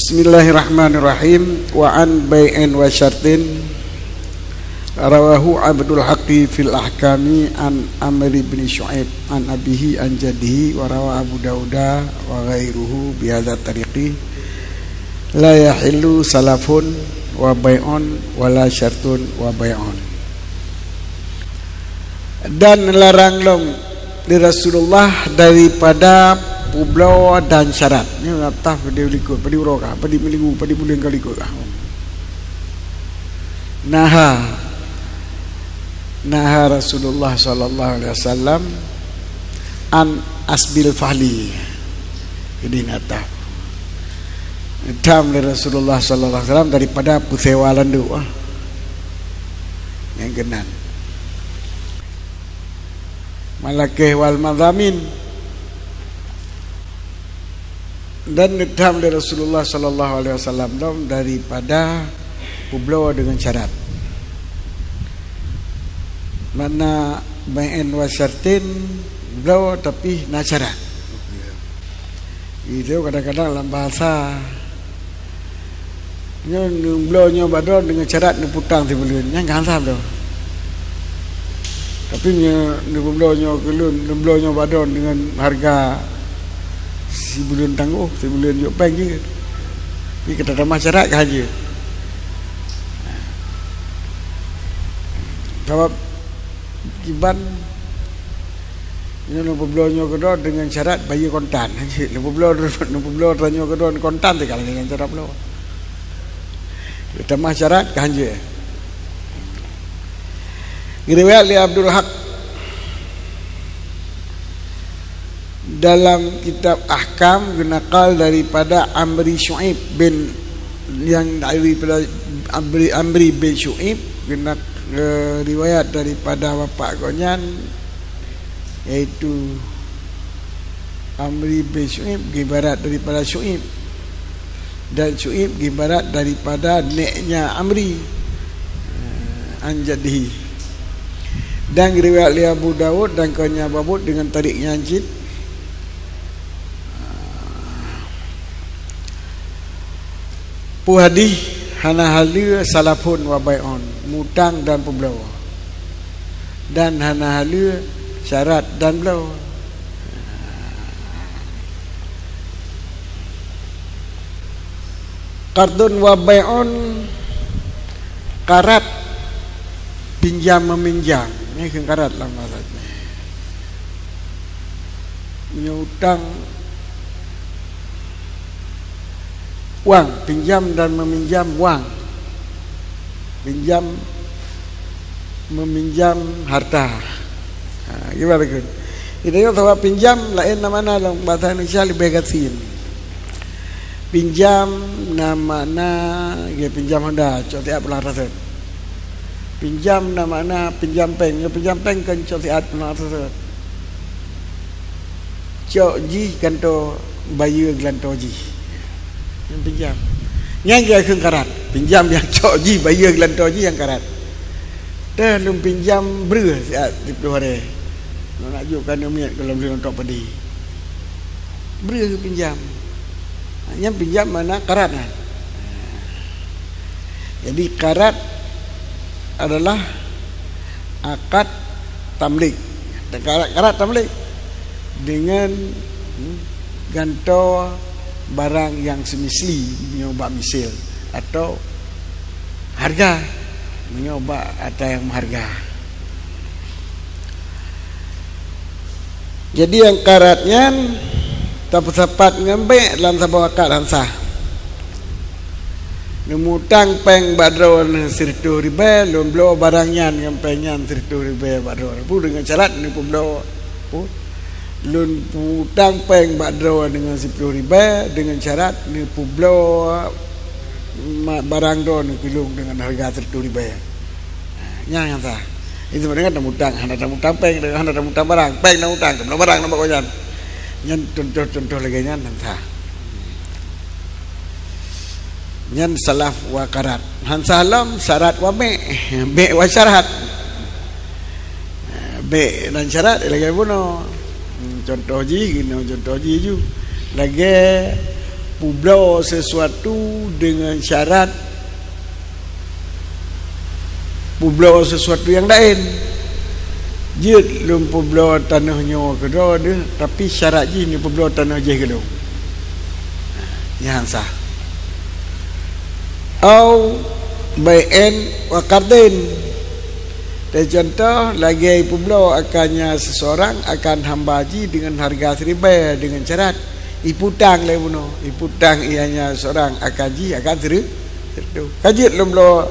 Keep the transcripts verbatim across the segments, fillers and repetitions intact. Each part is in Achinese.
Bismillahirrahmanirrahim. Wa an bai'in wa syartin, rawahu Abdul Haqqi fil Ahkami an Amr bin Syu'aib an abihi an jaddihi, wa rawa Abu Dauda wa ghairuhu bihadza tariqi, la yahillu salafun wa bai'un wa la syartun wa bai'un. Dan larang lom di Rasulullah daripada peubloe dan syarat. Nyoe tah padé likot, padé uroe ka, padé minggu, padé buleuen ka likot ka. Naha, naha Rasulullah sallallahu alaihi wasallam an asbil fahli. Jadi nata. Tam dari Rasulullah sallallahu alaihi wasallam daripada peusewa landuk, ah. Nyang keunan. Malakih wal mazamin. Dan neutam lé Rasulullah sallallahu alaihi wasallam lom daripada peubloe deungon syarat. Makna bai'in wa syartin, bloe tapi na syarat. Itu kadang-kadang lam bahasa Nyoe neubloe nyoe bak droe deungon syarat neupeutang sibuleuen, nyan ka han sah bloe. Tapi nyoe neubloe nyoe keu lôn, neubloe nyoe bak droe deungon hareuga sibuleuen tanggôh, sibuleuen jok péng jeuet. Tapi ka tatamah syarat ka han jeuet. Sabab kiban Nyoe neupeubloe nyoe keudroe deungon syarat bayeue kontan. Neupeubloe, neupeubloe droe nyoe keudroe kontan teuka lagèe nyan cara bloe. Tamah syarat ka han jeuet. Riwayat lé Abdul Haq dalam kitab Ahkam geunakal daripada Amri Syu'aib bin, yang daripada Amri, Amri bin Syu'aib geunak, eh, riwayat daripada bapak gobnyan yaitu Amri bin Syu'aib, geuibarat daripada Syu'aib, dan Syu'aib geuibarat daripada neknya Amri, eh, an jaddihi. Dan riwayat lé Abu Daud dan keunyan babut dengan tarik nyang cit. Peue hadih hana haleue salafun wa bai'un, mutang dan peubloe, dan hana haleue syarat dan bloe. Qardun wa bai'un, karat pinjam meminjam. Nyan kheun karat lam bahasa Aceh. Meunyoe utang wang, pinjam dan meminjam wang. Pinjam, meminjam harta. Ha, gimana, Gun? Kita ingat bahwa pinjam laén na makna dalam bahasa Indonesia lebih gasien. Pinjam na makna, ya, pinjam honda, cok siat pulang rasa. Pinjam na makna pinjam péng. Nyoe pinjam péng kon cok siat peunoh teuseuet. Cok jih gantoe bayeue geulantoe jih. Nyan pinjam. Nyan geukheun karat. Pinjam nyang cok jih bayeue geulantoe jih nyang karat. Teuh lôn pinjam breueh siat siplôh aré. Lôn nak jok keu aneuk miet gohlom lôn tok padé. Breueh pinjam. Nyan pinjam makna karat nyan. Jadi karat adalah akad tamlik. Karat, karat tamlik dengan, hmm, gantoe barang yang semisli, meunyoe bak misil, atau harga, meunyoe bak atra nyang meuharga. Jadi nyang karat nyan tapeusapat ngon bèk lam saboh akad han sah. Neumutang péng bak droeneuh sireutôh ribèe, lôn bloe barang nyan ngon péng nyan sireutôh ribèe bak droeneuh. Peue deungon syarat neupeubloe, peue? Lôn peutang péng bak droeneuh ngon siplôh ribèe deungon syarat neupeubloe ma-, barang droeneuh keu lôn deungon hareuga sireutôh ribèe. Nyan nyang sah. Itu makna tamutang, hana tamutang péng, hana tamutang barang. Péng tamutang, tamutang barang, nampak kau nyan. Nyan contoh-contoh lagèe nyan han sah. Nyan salaf wa karat. Han sah lom syarat wa bèk. Bèk wa syarat. Bèk dan syarat lagèe bunoe. Hmm, contoh jih, geunoe contoh jih ju. Lagèe Peubloe sesuatu deungon syarat peubloe sesuatu nyang laén. Jeuet lôn peubloe tanoh nyoe keudroe deuh, tapi syarat jih neupeubloe tanoh jih keu lôn. Nyan sah. Au bai'in wa qardin. Teucontoh, lagée peubloe akan nyan seseorang akan hamba jih deungon hareuga siribée deungon syarat iputang lé bunoe, iputang ia nyan seseorang akan jih akan siri-, sireutoh. Ka jeuet lôn bloe,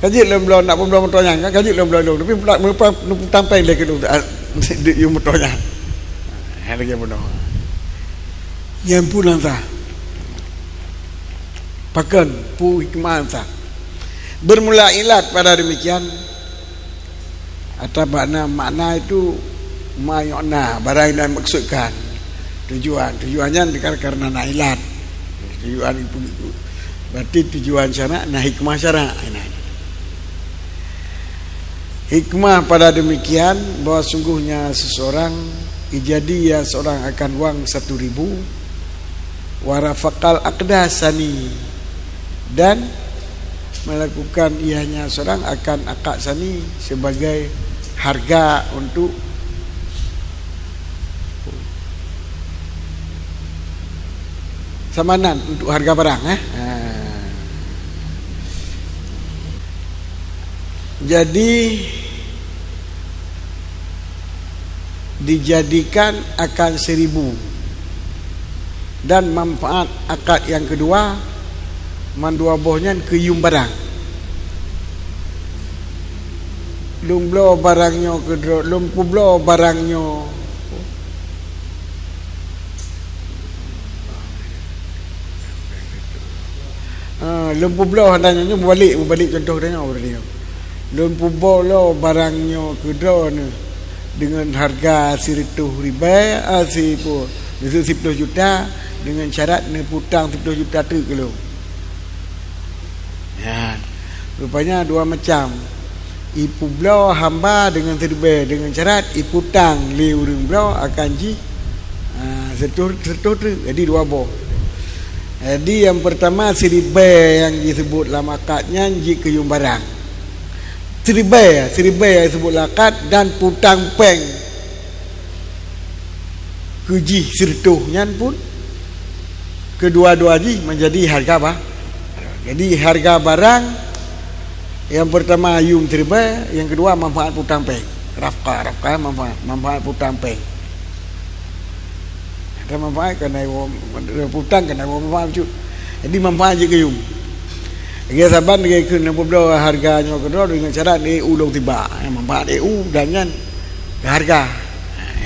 ka jeuet lôn bloe, nak peubloe moto nyan, ka jeuet lôn bloe lôn, tapi nak meuputang, meuputang péng lé keu lôn, ah, duek yue moto nyan. Hai lagée bunoe. Nyan peue nyang sah. Pakon peue hikmah nyang sah. Bermula ilat pada demikian, atau makna, makna itu ma yu'na, barang yang dimaksudkan. Tujuan, tujuan nyan kar-, karena na ilat. Tujuan itu, berarti tujuan syarak, na hikmah syarak. Hikmah pada demikian, bahwa sungguhnya seseorang, ijadi ia seorang akan wang satu ribu, wa rafaqal aqda sani, dan melakukan ia nyan seorang akan akad sani sebagai harga untuk samanan, untuk harga barang, eh. Ha. Jadi, dijadikan akan seribu, dan manfaat akad nyang keudua, mandua boh nyan keu yum barang. Lôn bloe barang nyoe keudroe, lôn peubloe barang nyoe. Ah, lôn peubloe hana nyoe, nyoe meubalek, meubalek contoh tanyoe tadi. Lôn peubloe barang nyoe keudroe neuh deungon hareuga sireutôh ribèe, ah, sipu-, sireutôh siploh juta, deungon syarat neuputang siploh juta teuk keu lôn. Nyan. Rupanya dua macam. Ipeubloe hamba deungon siribèe, deungon syarat iputang lé ureueng bloe akan jih, ah, sireutôh, sireutôh teuk, jadi dua boh. Jadi nyang peurtama siribèe nyang jiseubut lam akad nyan jikeu yum barang. Siribèe, siribèe nyang jiseubut lam akad dan putang péng keu jih sireutôh nyan pun, keudua-dua jih menjadi harga ba-, jadi harga barang nyang peurtama yum siribèe, nyang keudua manfaat putang péng. Rafqa, rafqa manfaat, manfaat putang péng. Ada manfaat keuhai wo-, putang keuhai wo manfaat bacut. Jadi manfaat jikeu yum. Lagèe saban lagèe keu neupubloe hareuga nyoe keudroe deungon syarat lé ulôn tibak. Nyang manfaat lé u dan nyan keu hareuga.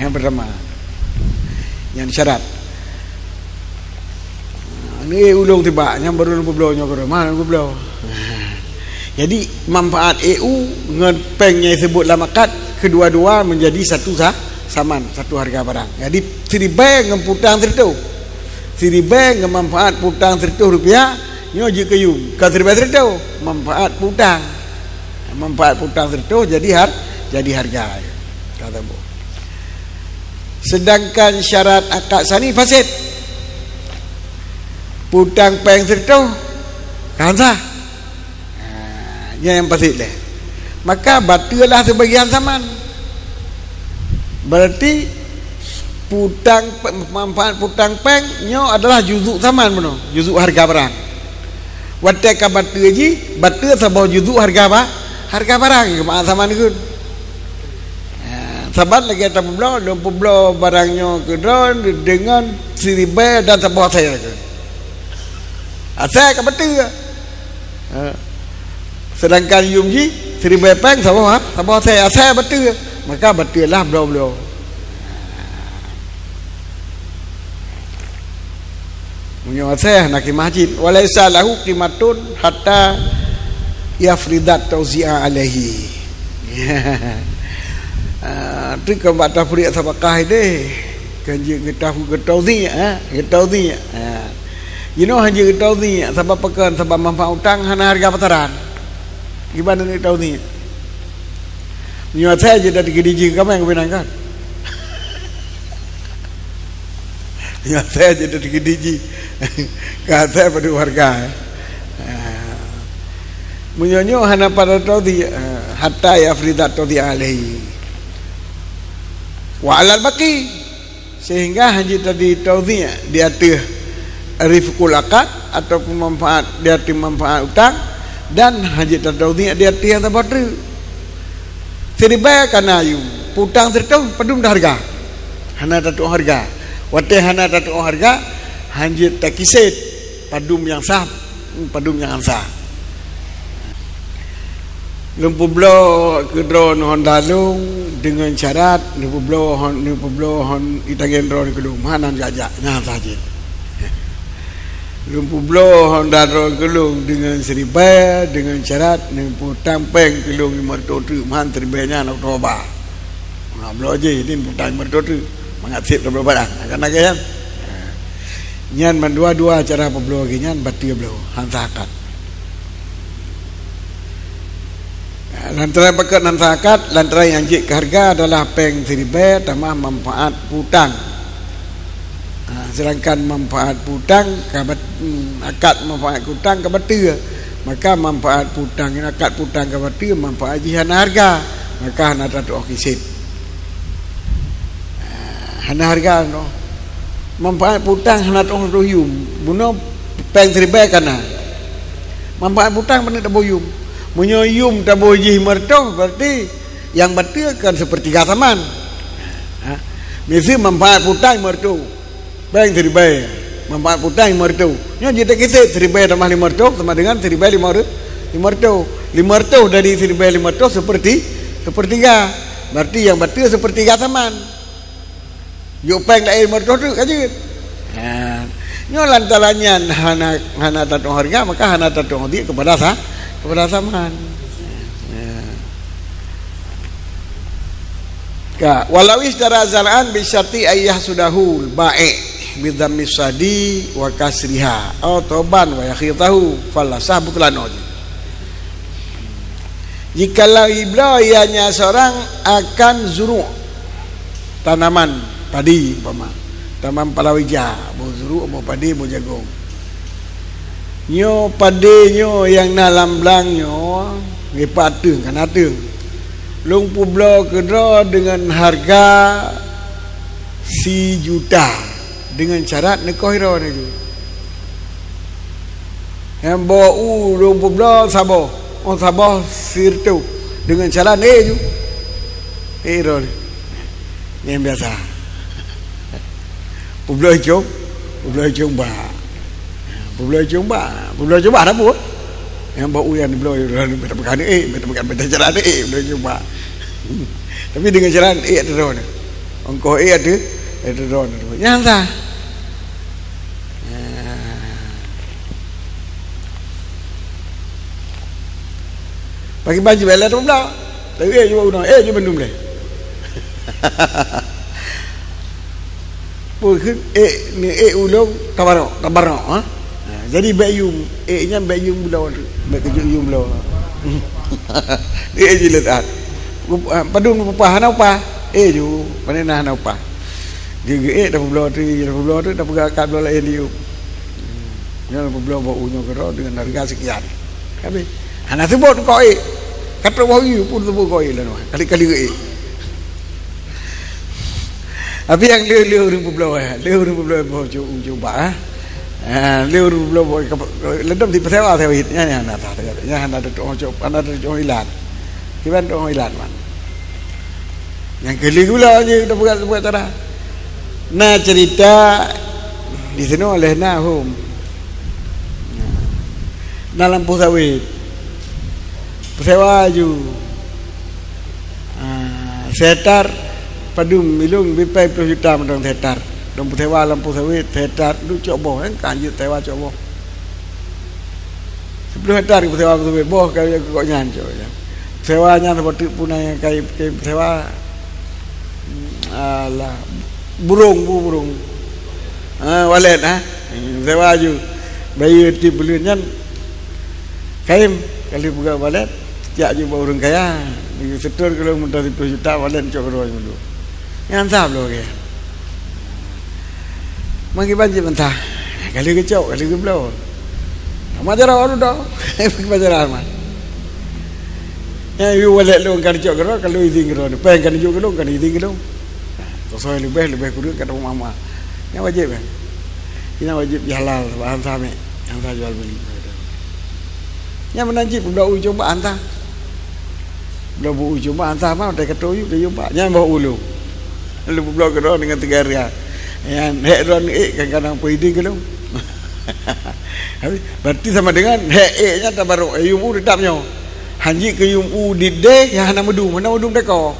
Nyang peurtama. Nyan syarat. Lé ulôn tibak, nyang barô lôn peubloe nyoe keudroe, mah lôn peubloe. Jadi manfaat lé u ngon péng nyang jiseubut lam akad, keudua-dua menjadi satu sa-, saman, satu hareuga barang. Jadi siribèe ngon putang sireutôh. Siribèe ngon manfaat putang sireutôh rupiah, nyoe jikeu yum, ka siribèe sireutôh, manfaat putang. Manfaat putang sireutôh jadi har-, jadi hareuga. Ka saboh. Sedangkan syarat akad sani fasid. Putang péng sireutôh kan sah. Ha, nyan nyang fasid lé. Maka bateulah seubagian saman. Berarti putang pe-, manfaat putang péng nyoe adalah juzuk saman bunoe, juzuk hareuga barang. Watèe ka bateue jih, bateue saboh juzuk hareuga ba-, hareuga barang, manfaat saman kheun. Ha, saban lagèe tapeubloe, lôn peubloe barang nyoe keudroe deungon siribèe dan saboh asèe kheun. Asèe ka bateue. Ha. Sedangkan yum jih siribèe péng saboh, ha, saboh asèe, asèe bateue. Maka bateulah bloe-bloe. Meunyoe asèe hana qimah jih, wa laisa lahu qimatun hatta yafridat tauzi'a alaihi. Ah, tu kon bak tafriq sabakah deh. Kan jeuet geutauzi, ha? Geutauzi. Ha. Jinoe hana jeuet geutauzi, sabab pakon? Sabab manfaat utang hana hareuga pasaran. Kiban geutauzi. Meunyoe asèe jeuet dan geudijih keu kaméng keubinan kan. Nyoe asai jeuet teukeudi jih. Ka asai padum hareuga, eh. Ah. Meunyoe nyoe hana pada tauzi, eh, hatta yafriza tauzi alaihi. Wa alal baqi, sehingga hana jeuet tadi tauzi di ateueh rifqul aqad ataupun manfaat di ateueh manfaat utang, dan hana jeuet tadi tauzi di ateueh nyang saboh treuk. Siribèe kana yum, peutang sireutôh padum dah hareuga. Hana tatu'oh hareuga. Watèe hana tatu'oh hareuga, hana jeuet takisét padum nyang sah, padum nyang hana sah. Lôn peubloe keu droeneuh honda lôn deungon syarat neupeubloe hon-, neupeubloe hon itangén droeneuh keu lôn, hana jak-jak, nyan sah jeuet. Lôn peubloe honda droe keu lôn deungon siribèe, deungon syarat neupeutang pèng keu lôn limong reutôh treuk, meuhan siribèe nyan lôn toba. Meuhan bloe jih, nin peutang limong reutôh treuk, mangat sép tabloe barang. Kan lagèe nyan. Nyan mandua-dua cara peubloe geuh nyan bateue bloe, han sah akad. Lantaran pakon han sah akad, lantaran nyang jeuet keu hareuga adalah pèng siribèe tamah manfaat peutang. Ha, sedangkan manfaat peutang ka bat-, hmm, akad manfaat peutang ka bateue. Maka manfaat peutang nyan, akad peutang ka bateue, manfaat jih hana hareuga. Maka hana tatu'oh kisét. Ha, hana hareuga noh. Manfaat peutang hana tatu'oh yum. Bunoe pèng siribèe kana. Manfaat peutang pane taboh yum. Meunyoe yum taboh jih limong reutôh, berarti nyang bateue kan seupeurtiga saman. Ha? Miseue manfaat peutang limong reutôh. Pèng siribèe. Manfaat peutang limong reutôh. Nyoe jeuet takisét, siribèe tamah limong reutôh sama dengan siribèe limong reutôh. Limong reutôh. Limong reutôh dari siribèe limong reutôh seupeurti-, seupeurtiga. Berarti nyang bateue seupeurtiga saman. Jok pèng laén limong reutôh treuk ka jeuet. Ha. Nyoe lantaran nyan hana, hana tatu'oh hareuga, maka hana tatu'oh biet keupada sa-, keupada saman. Ha. Ka, walau ishtara zar'an bi syarti an yahsudahul ba'i' bi dhammi shadi wa kasriha, aw thauban wa yakhitahu, fal asah butlanu. Jikalau ibloe ianya seorang akan zuru', tanaman padi umpama, tanaman palawija, boh zuru', boh padi, boh jagong. Nyoe padi nyoe nyang na lam blang nyoe, ngipat ateueng, kana ateueng. Lôn peubloe keu droe deungon hareuga sijuta, deungon syarat neukoh droe nyoe. Nyang boh u lôn peubloe saboh, oh, saboh sireutôh, deungon syarat ék ju. Ék droe. Nyang biasa. Peubloe cong, peubloe cong bak. Peubloe cong bak, peubloe cong bak hana peue. Nyang bak uyan bloe, beta peugah ék, beta peugah, beta cara ék, peubloe cong bak. Tapi deungon cara ék ateueh droeneuh. Ongkoh ék ateueh, ateueh droeneuh. Nyan sah. Pakriban jibèe lé dua belas. Tapi ék ju unoe, ék ju bandum lé. Peue kheun ék ni, ék ulôn tabarok, tabarok, ha? Ha, jadi bèk yum, ék nyan bèk yum bloe, bèk keujeuet yum bloe. Ék jih le that. Padum upah, hana upah. Ék ju, pane na hana upah. Geu-geu ék tapeubloe tu, tapeubloe tu, tapeugah kat bloe laén di yum. Nyoe peubloe bak u nyoe keudroe deungon hareuga seukian. Habéh. Hana seubut keu ék. Ka trok bak u pun seubut keu ék laén. Kali-kali ék. Tapi nyang le, le ureueng peubloe, eh. Le ureueng peubloe boh cu-, cuba, eh. Ah, le ureueng peubloe boh ka-, ladom si peusewa sawét. Nyan, nyan hana sah, nyan hana tatu'oh cok, hana tatu'oh ilat. Kiban tatu'oh ilat man. Nyang keu lheueh gula je tapeugah-peugah cara. Na cerita di sinoe lheueh na hom. Na lampôh sawét. Peusewa ju. Ah, sehektar padum ilôn bipai ploh juta mantong sehektar. Lôn peusewa lampôh sawét sehektar, duek cok boh, kan, ka jeuet sewa cok boh. Siploh hektar geupeusewa keu saboh boh, ka keu gobnyan cok nyan. Peusewa nyan saboh teuk puna nyang ka jipeusewa. Alah, burông, bu-, burông. Ha, walet, ha. Peusewa ju. Bayeue tiep buleuen nyan. Kayém, ka lheueh peugah walet, jak ju bak ureueng kaya. Seutôt keu lôn mantong siploh juta, walet cok keudroe meudua. Nyan sah bloe lagèe nyan. Mangki banjir mentah. Kali keucok, kali keubloe. Mak jaroe tu dah. Mak jaroe mak. Ya, yue walek lôn ka dicok keudroe, ka lôn idhin keudroe. Péng ka neujok keu lôn, ka neujok idhin keu lôn. Toh soe leubeh, leubeh kureueng ka dapat mama. Nyan wajéb kan? Nyan wajéb jihalal, sabab han sa mé, han sa jual beuli. Nyan meunan cit peubloe u cumba han sa. Peubloe bu u cumba han sa mah, watèe ka tôh yub, ka yub bak. Nyan boh u lôn. Lôn peubloe keudroe deungon teuga raya. Nyan hék droeneuh ék kan kadang peuidin keu lôn. Berarti sama dengan hék ék nyan tabarok, eh, yum u teutap nyoe. Han jeuet keu yum u di deh nyang hana meudum, hana meudum teuka.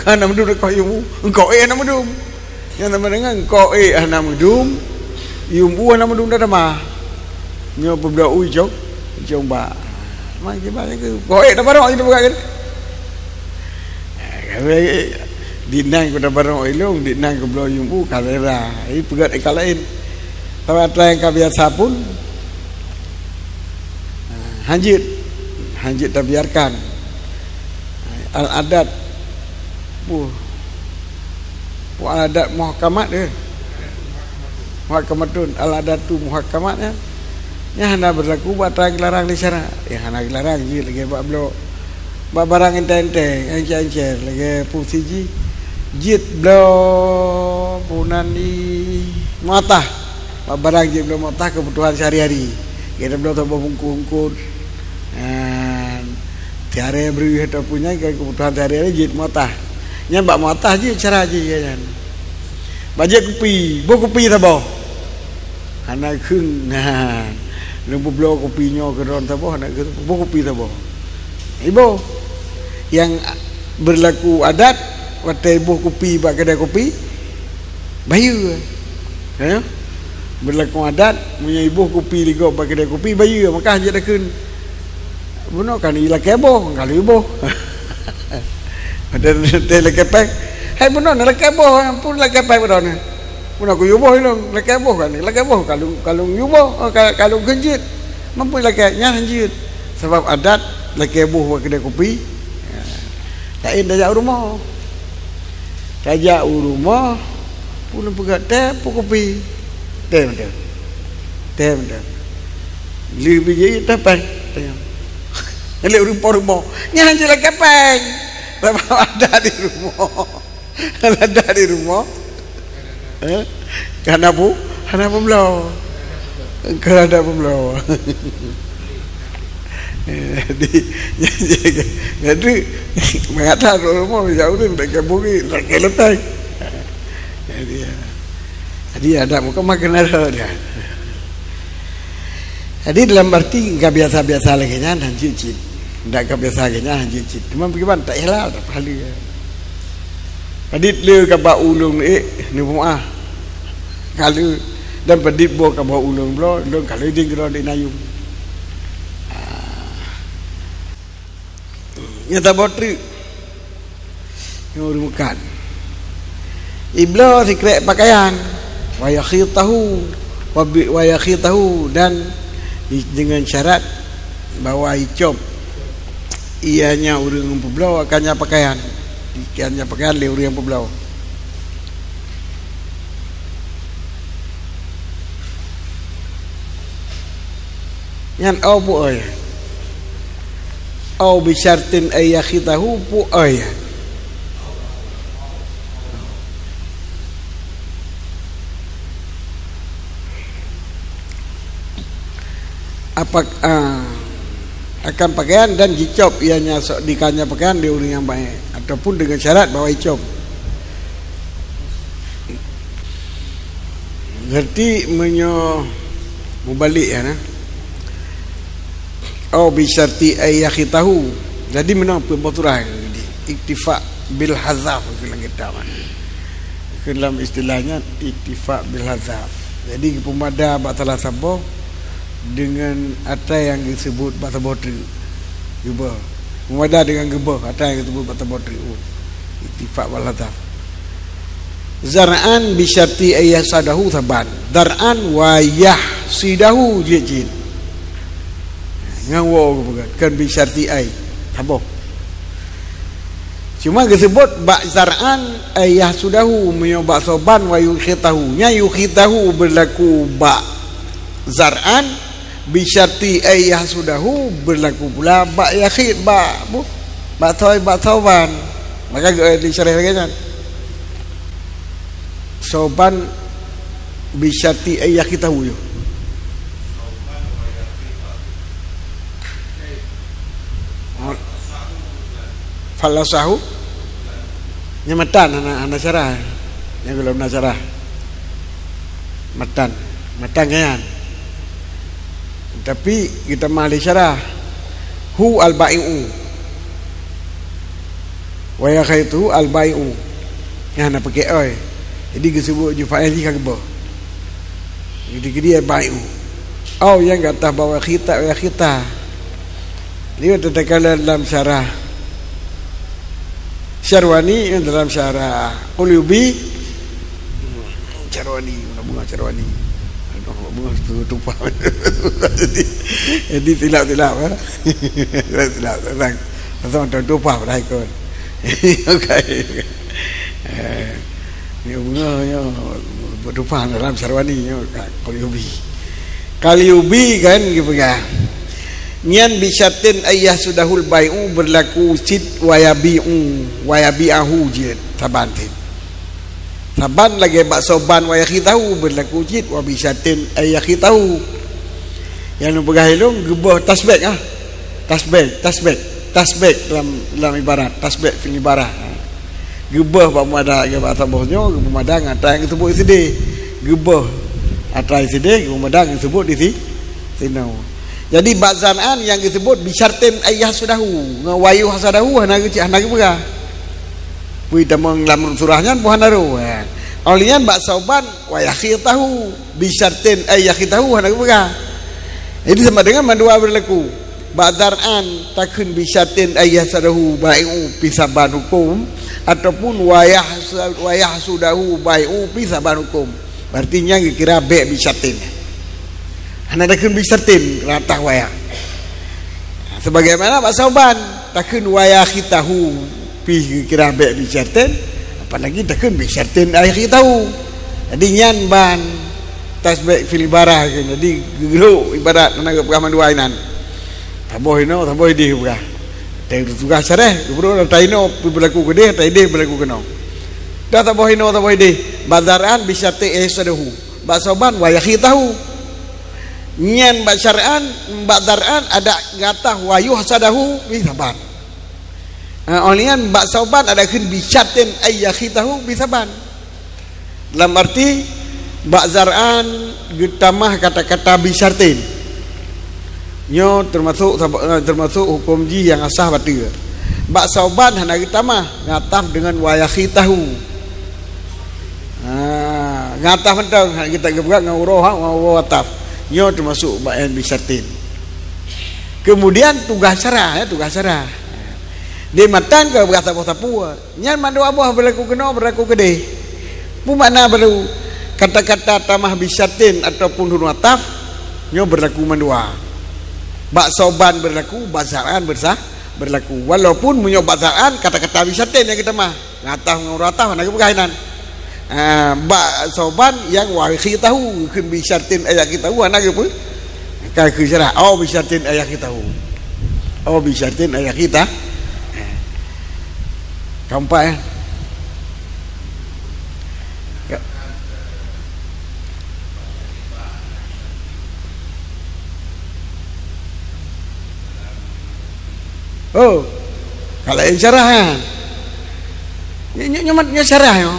Hana meudum teuka yum u, eungkôt ék hana meudum. Nyang sama dengan eungkôt ék hana meudum, yum u hana meudum teutama. Nyoe peubloe u cong, cong bak. Mangki banjir keu, eungkôt ék tabarok itu bukan gitu. Di nan ku tabarok ilong, di nan ku bloe yum u ka rera. Ai peugét ikat laén. Tapi atra nyang ka biasa pun, ha, han jeuet, han jeuet tabiarkan. Al-adat, puh, puh al-adat muhakamat, eh. Muhakamatun, al-adatu muhakamat, ya. Nyan hana beurlaku bak atra nyang geularang lé syara. Nyang hana geularang jeuet lagèe bak bloe. Bak barang enteng-enteng, encer-encer, lagèe peue siji, jeuet bloe, peue nan di muatah. Bak barang jeuet bloe muatah keubutuhan sehari-hari. Kita bloe saboh bungkôh eungkôt. Nyan, tiaré breuh ataupun nyan keubutuhan sehari-hari jeuet muatah. Nyan bak muatah jeuet cara jih nyan. Bak jeuet kupi, boh kupi saboh. Hana kheun, nah. Lôn peubloe kupi nyoe keu droen saboh, hana kheun, boh kupi saboh. Iboh. Nyang beurlaku adat, watèe iboh kupi bak keudè kupi, bayeue. Ya? Beurlaku adat, meunyoe iboh kupi di gob bak keudè kupi, bayeue, maka han jeuet takheun. Bunoe kan ilakèe boh, ka lheueh iboh. Dan teu lakèe péng. Hai bunoe na lakèe boh, ampôn lakèe péng bunoe na. Bunoe kuyue boh ilong, lakèe boh kan, lakèe boh ka lôn, ka lôn yue boh, oh, ka, ka lôn kheun jeuet. Mampu lakèe nyan han jeuet. Sabab adat lakèe boh bak keudè kupi. Ya. Laén tajak u rumoh. Tajak u rumoh, peue lôn peugah teh, peue kupi. Teh mantong. Teh mantong. Lheueh bijéh teh péng. Teh. Lé ureueng po rumoh. Nyan han jeuet lakèe péng. Sabab adat di rumoh. Adat di rumoh. Eh? Hana pu-, hana peubloe. Keu adat peubloe. Eh, jadi, jadi, jadi, mengata kalau mau ya udah tak ke bumi, tak ke letai. Jadi, ya. Jadi, ada bukan makan ada dia. Jadi, dalam arti enggak biasa-biasa lagi nyan, han jeuet cit. Enggak biasa lagi nyan, han jeuet cit. Cuma bagaimana? Tak halal, tak pahala. Padit le ka bak ulôn ék, neumuah. Ka le, dan padit boh ka bak ulôn bloe, lôn ka le jingkron di nayum. Ah. Nyata boh treuk. Nyoe ureueng bukan. Ibloe sikrek pakaian. Wa yakhitahu. Wa bi-, wa yakhitahu. Dan di-, dengan syarat bahwa icop ianya ureueng peubloe akan nya pakaian. Akan nya pakaian lé ureueng peubloe. Nyan au peue oi? Au bi syartin ay yakhitahu peue oi? Apa, ah, akan pakaian dan jicop ianya so-, dikanya pakaian di ureueng nyang baik, ataupun dengan syarat bahwa icop. Ngerti meunyoe mubalik ya, nah. Au bi syarti ay yakhitahu. Jadi meunan peuboh turah iktifa bil hazaf keu lam kitab. Keu lam istilahnya iktifa bil hazaf. Jadi geupeumadah bak salah saboh dengan atra nyang geusebut bak saboh treuk. Geuboh. Peumada dengan geuboh atra nyang geusebut bak saboh treuk. Ittifaq wal hadaf. Zar'an bi syarti ay yahsadahu saban. Zar'an wa yahsidahu jeuet cit. Ngon waw geupeugah. Kan bi syarti ay. Saboh. Cuma geuseubut bak zar'an, ay yahsudahu, meunyoe bak soban wa yukhitahu. Nyan yukhitahu beurlaku bak zar'an, bi syarti ay yahsudahu beurlaku pula bak yakhit, bak bu-, bak thoi, bak soban. Maka geu-, disyarah lagée nyan. Soban bi syarti ay yakhitahu yo. Falasahu. Nyan matan hana, hana syarah. Nyan gohlom na syarah. Matan. Matan nyan. Tapi geutamah lé syarah. Hu al-bai'u. Wa yakhituhu al-bai'u. Nyan hana pakai oi. Jadi geuseubut ju fa'il jih ka geuboh. Jadi geudiek bai'u. Au nyang gata bawa khita, ya khita. Lihat teuka lam syarah Syarwani, dalam syarah Qulubi. Syarwani, mana bunga Syarwani? Aduh, bunga tu tumpah. Jadi, jadi silap-silap, eh. Silap-silap, datang. Datang tumpah pada ikon. Okey. Eh, ni bunga, ya, bertumpah dalam Syarwani, ya, Qulubi. Qulubi kan, dia pegang. Nyan bi syartin ay yahsudahul bai'u, beurlaku cit wa yabi'u, wa yabi'ahu jeuet saban cit. Saban lagée bak soban wa yakhitahu, beurlaku cit wa bi syartin ay yakhitahu. Nyang neupeugah ilong geuboh tasbek ah. Tasbek, tasbek, tasbek lam, lam ibarat, tasbek fil ibarat. Geuboh bak peumada, geuboh bak saboh nyoe, geupeumada ngon atra nyang geuseubut sideh. Geuboh atra sideh, geupeumada geuseubut di si-, sinoe. Jadi, bak zar'an nyang geuseubut bi syartin ay yahsudahu. Ngon wa yuhsadahu hana geucit, hana geupeugah. Pui tamong lam surah nyan, boh hana roh, kan. Awak nyan bak soban, wa yakhitahu. Bi syartin ay yakhitahu hana geupeugah. Jadi, sama dengan mandua beurlaku. Bak zar'an takheun bi syartin ay yahsadahu bai'u pih saban huköm, ataupun wa yahsa-, wa yahsudahu bai'u pih saban huköm. Berarti nyan geukira bék bi syartin. Hana takheun bi syartin, rata wayah. Sebagaimana bak soban, takheun wa yakhitahu pih geukira bék bi syartin, apalagi takheun bi syartin ay yakhitahu. Jadi nyan ban tasbek fil ibarat, jadi geugrok ibarat hana geupeugah mandua inan. Saboh inoe, saboh ideh geupeugah. Tapi tugaih syarah, geupeugah atra inoe beurlaku keudeh, atra ideh beurlaku keunoe. Dah saboh inoe, saboh ideh, bak zar'an bi syartin ay yahsadahu. Bak soban wa yakhitahu. Nyan bak syar'an, bak zar'an adak gata wa yuhsadahu bi saban. Ha, awak nyan bak soban adak kheun bi syartin ay yakhitahu bi saban. Dalam arti, bak zar'an geutamah kata-kata bi syartin. Nyoe teumasok sab-, eh, teumasok huköm jih nyang asah bateue. Bak soban hana geutamah, ngataf deungon wa yakhitahu. Ha, ngataf mantong, hana geuta geupeugah ngon uroe, ha, ngon uroe ataf. Nyoe teumasok bak nyang bi syartin. Kemudian tugaih syarah, ya, tugaih syarah. Di matan ka peugah saboh-saboh. Nyan mandua boh beurlaku keunoe, beurlaku keudeh. Peue makna baru kata-kata tamah bi syartin ataupun hun ataf, nyoe beurlaku mandua. Bak soban beurlaku, bak zar'an beursa-, beurlaku. Walaupun meunyoe bak zar'an kata-kata bi syartin nyang geutamah. Ngataf ngon uroe ataf hana geupeugah inan. Ah, bak soban nyang wa yakhitahu, kheun bi syartin ay yakhitahu hana geupeu-, ka kheun syarah. Au bi syartin ay yakhitahu. Au bi syartin ay yakhita-, Ka empat, eh? Ka-, oh, ka laén syarah, eh? Nyo, nyo, nyo, nyo syarah, nyo.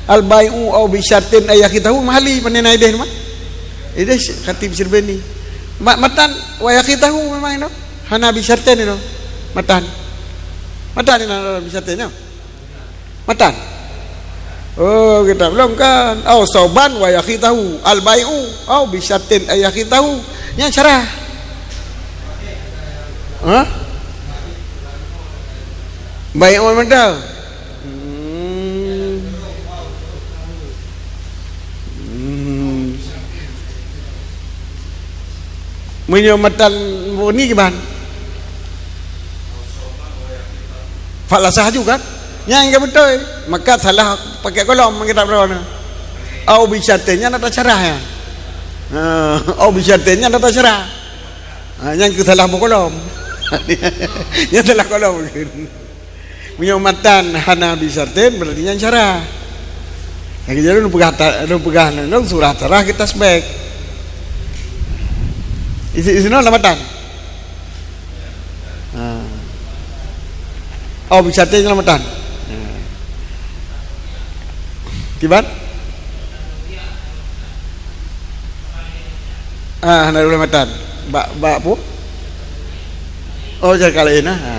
Al-bai'u au bi syartin ay yakhitahu mahali, mana na ideh, mah? Ideh Khatib Syarbani. Ma-, matan wa yakhitahu memang, nyo. Hana bi syartin, nyo. Matan. Matan, nyo, bi syartin, nyo. Matan. Oh, kita belum kan. Au soban wa yakhitahu. Al-bai'u. Au bi syartin ay yakhitahu. Nyan syarah. Ha? Bai'u mantong. Hmm. Hmm. Meunyoe matan bunyi kiban? Falasah juga kan? Nyang ka beutôi. Maka salah pakai kolom kitab droeneuh. Au bisyartin nyan ata syarah nyan. Ha, au bisyartin nyan ata syarah. Ha, nyang keu salah boh kolom. Nyang salah kolom. Meunyoe matan hana bisyartin, berarti nyan syarah. Lagèe nyan lôn peugah ta-, lôn peugah nyan, lôn surah syarah kita sebek. Isi, isi nyoe lam matan. Ha. Oh, bisa teuh nyelamatan. Ha. Kiban? Ah, hana lôn matan. Bak, bak pu? Oh, cakap laén, ah. Ha.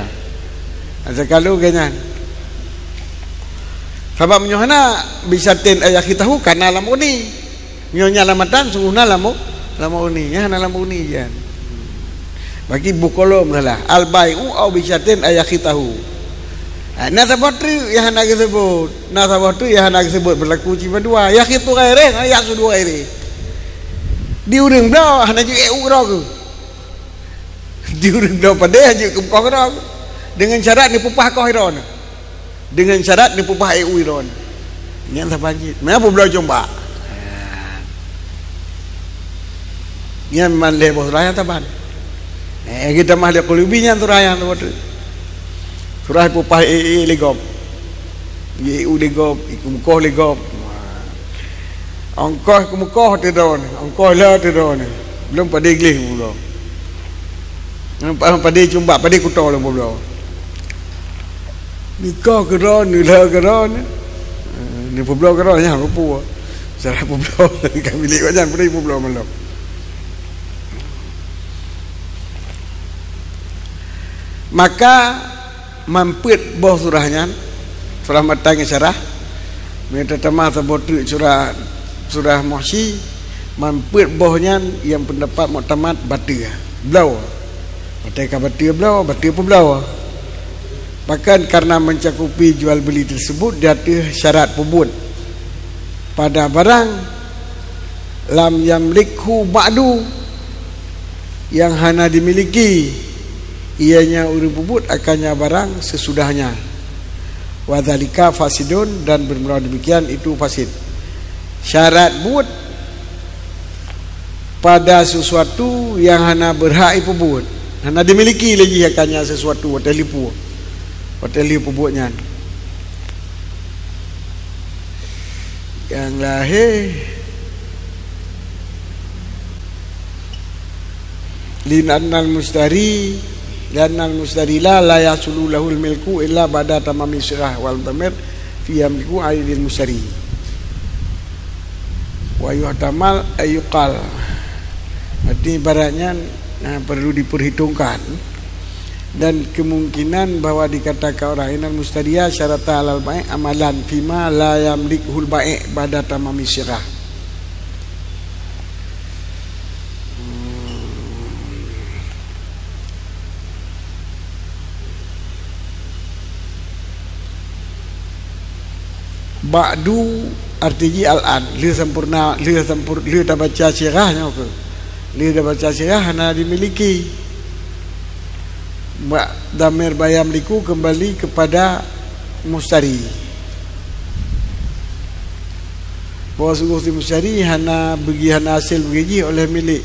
Cakap lôn ke nyan. Sabab meunyoe hana, bisa teuh ayah kita hu kana lam uni. Nyoe nyan lam matan, sungguh na lam, lam uni. Nyan hana lam uni jan. Bagi bukolom salah. Al-bai'u au bisyartin ayah khitahu. Ha, na saboh treuk nyang hana geuseubut. Na saboh treuk nyang hana geuseubut, berlaku cuma dua. Yakhitu ghairih, ngon yahsudu ghairih. Di ureueng bloe, hana jeuet u keudroe keuh. Di ureueng bloe padé, hana jeuet keu mukoh keudroe keuh. Deungon syarat neupeupah koh droeneuh. Deungon syarat neupeupah ék u droeneuh. Nyan saban cit. Meunan peubloe cumbak. Nyan man lhèe boh surah nyang saban. Eh, geutamah lé Qulubi nyan surah nyang saboh treuk. Surah peupah ék, ék lé gob. Ék u lé gob, ék keu mukoh lé gob. Ongkoh keu mukoh teuh droeneuh, ongkoh lhèe teuh droeneuh. Belum padé gleh mulo. Padé cumbak, padé kuto lom peubloe. Nikoh keudroe, neulhèe keudroe, neupeubloe keudroe, nyan peue. Cara peubloe, ka milék awak nyan, peue peubloe malom. Maka, mampeuet boh surah nyan, surah matan ngon syarah, meunyoe tatamah saboh treuk surah, surah Muhsyi, mampeuet boh nyan nyang peundapat muktamad bateue. Bloe. Watèe ka bateue bloe, bateue peubloe. Bahkan karena mencakupi jual beli tersebut di ateueh syarat peubuet pada barang lam yamlikhu ba'du, nyang hana dimiliki, ianya ureueng peubuet akannya barang seusudahnya. Wa dzalika fasidun, dan bermula demikian itu fasid. Syarat buet pada sesuatu nyang hana beurhak jipeubuet, hana dimiliki lé jih akannya sesuatu watèe lheuh peubuet, watèe lheuh peubuet nyan. Nyang lahé, li'annal mustari, li'annal mustari la, la yahsulu lahul milku illa ba'da tamami sirah wal dhamir fi yamliku ai lil mustari. Wa yuhtamal ay yuqal. Arti ibarat nyan, nah, perlu diperhitungkan. Dan kemungkinan bahwa dikatakan orang innal mustariya syarata alal bai' amalan fima la yamlikuhul bai' ba'da tamami sirah. Ba'du arti jih al-an, lheueh sampurna, lheueh sampur-, lheueh tabaca sirah nyoe keuh. Lheueh tabaca sirah hana dimiliki. Ba-, dhamir ba yamliku kembali kepada mustari. Bahwa sungguh si mustari hana bagi, hana hasé bagi jih oleh milék.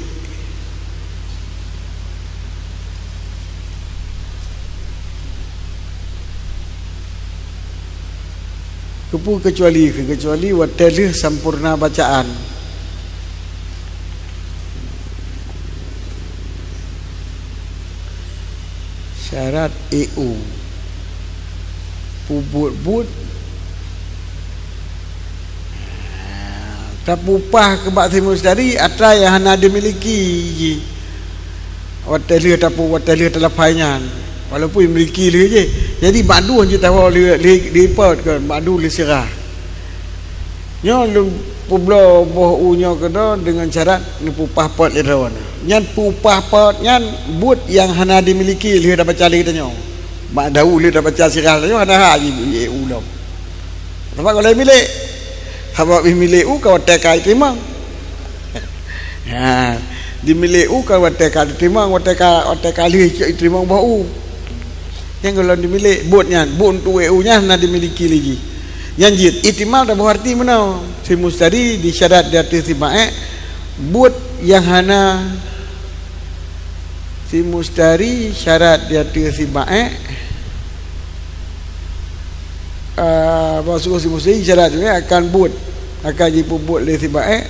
Keupeue keucuali, keucuali watèe lheueh sampurna bacaan. Syarat ék u. Peubuet-buet. Tapeupah keu bak si mustari atra nyang hana dimiliki jih. Watèe lheueh tapeu-, watèe lheueh talafai nyan. Walaupun miliki lheueh jih. Jadi ba'du jih tawoe lheueh, lheueh, lheueh pot kon, ba'du lheueh sirah. Nyoe lôn peubloe boh u nyoe keudroe deungon syarat neupeupah pot lé droeneuh. Nyan peupah pot nyan buet nyang hana dimiliki lheueh tabaca lé geutanyoe. Bak dahulu lheueh tabaca sirah tanyoe hana hak ji, ji u lom. Sabab golom milék. Sabab milék u ka watèe ka jiteurimong. Ha, dimilék u ka watèe ka jiteurimong, watèe ka, watèe ka lheueh jiteurimong boh u. Nyang gohlom dimilek buet nyan, buet untuk W U nyan hana dimiliki lé jih. Nyan jeuet, ihtimal taboh arti meunoe. Si mustari disyarat di ateueh si baék, buet nyang hana, si mustari syarat di ateueh si baék, ah, maksud si mustari syarat juga akan buet, akan jipeubuet lé si baék,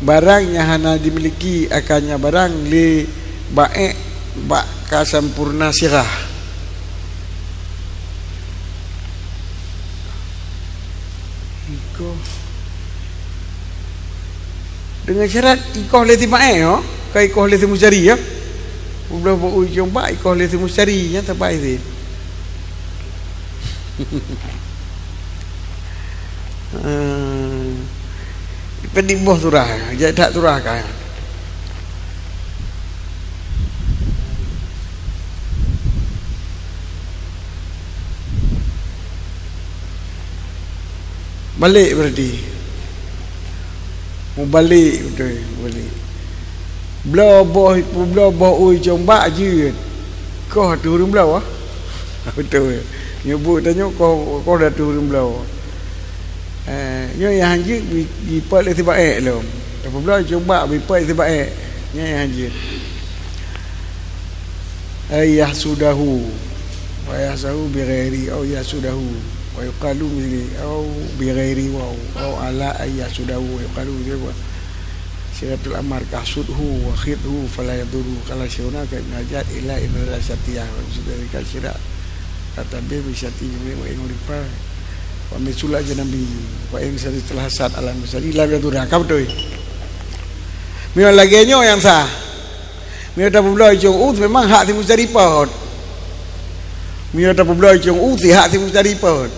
barang nyang hana dimiliki akan nyan barang lé baék bak ka sampoereuna sirah. Ikoh. Deungon syarat ikoh lé si baék, oh. Ka ikoh lé si mustari, ya. Peubloe bak u icong bak ikoh lé si mustari, nyan sabai sit. Ah. Pedih boh surah, jak that surah ka. Balek berarti. Mubalek beutôi, mubalek. Bloe boh, bloe boh u icong bak jeuet. Koh ateueh ureueng bloe, ah. Beutôi. Nyoe buet tanyoe koh, koh ateueh ureueng bloe. Eh, nyoe nyang hanjeuet bi-, bipot lé si baék lom. Tapeubloe icong bak bipot lé si baék. Nyoe nyang hanjeuet. Ay yahsudahu. Wa yahsudahu bi ghairi au yahsudahu. Wa yuqalu misli au bi ghairi waw. Au ala ay yahsudahu. Wa yuqalu misli wa. Sigatul amar kahsudhu wa khidhu fala yadurru. Qala syekhuna ka Ibnu Hajar illa in arada syatiyah. Maksud dari kan syirak. Kata be bi syati jumlah wa in urifa. Wa mislu ajnabi. Wa in sari telah sat ala musali lam yadurra. Ka beutôi. Meunyoe lagèe nyoe nyang sah. Meunyoe tapeubloe icong u, memang hak si mustari pot. Meunyoe tapeubloe icong u, si hak si mustari pot.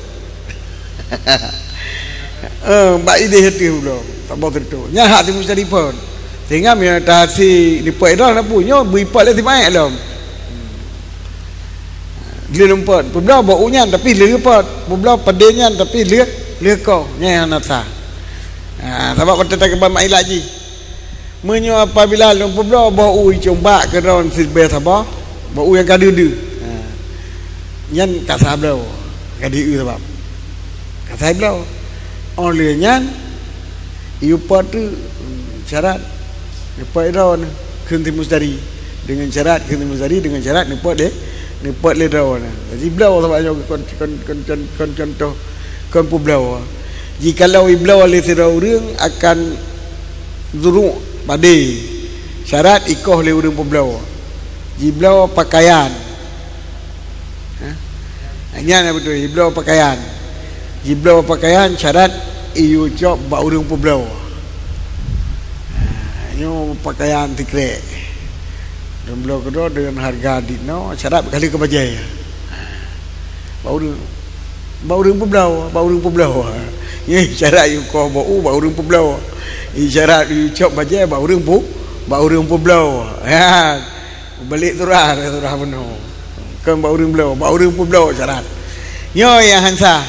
Eh, bak idéh ateueh bloe, saboh teuntô. Nyan hak si mustari pot. Sehingga meunyoe tahasi dipot idroe na pu, nyoe bipot lé si baék lom. Lheueh lom pot. Peubloe bak u nyan, tapi lheueh pot. Peubloe padé nyan, tapi lheueh, lheueh koh. Nyan hana sah. Ha, sabab watèe takeubah mailat jih. Meunyoe apabila lôn peubloe boh u icong bak keudroe sibée saboh, boh u nyang ka deuh-deuh. Ha. Nyan ka sah bloe, ka deuh sabab. Ka sah bloe. Óh lheueh nyan, iyue pot teuk syarat. Neupot droe nyan, kheun si mustari. Deungon syarat, kheun si mustari, deungon syarat neupot lé, neupot lé droe nyan. Jadi bloe sabab nyoe kon, kon, kon, kon, kon contoh, kon peubloe. Jikalau ibloe lé sidroe ureueng akan zuru' padé, syarat ikoh lé ureueng peubloe. Jibloe pakaian. Ha? Nyan nyang beutôi, jibloe pakaian. Jibloe pakaian syarat iyue cok bak ureueng peubloe. Ha, nyoe pakaian sikrek. Dan bloe keudroe deungon hareuga dinoe, syarat kali keu bajèe. Ha. Bak ureueng Bak ureueng peubloe, bak ureueng peubloe. Nyan syarat yue koh bak u bak ureueng peubloe. Syarat yue cok bajèe bak ureueng pu-, bak ureueng peubloe. Ya. Balek surah, surah bunoe. Kon bak ureueng bloe, bak ureueng peubloe syarat. Nyoe nyang han sah.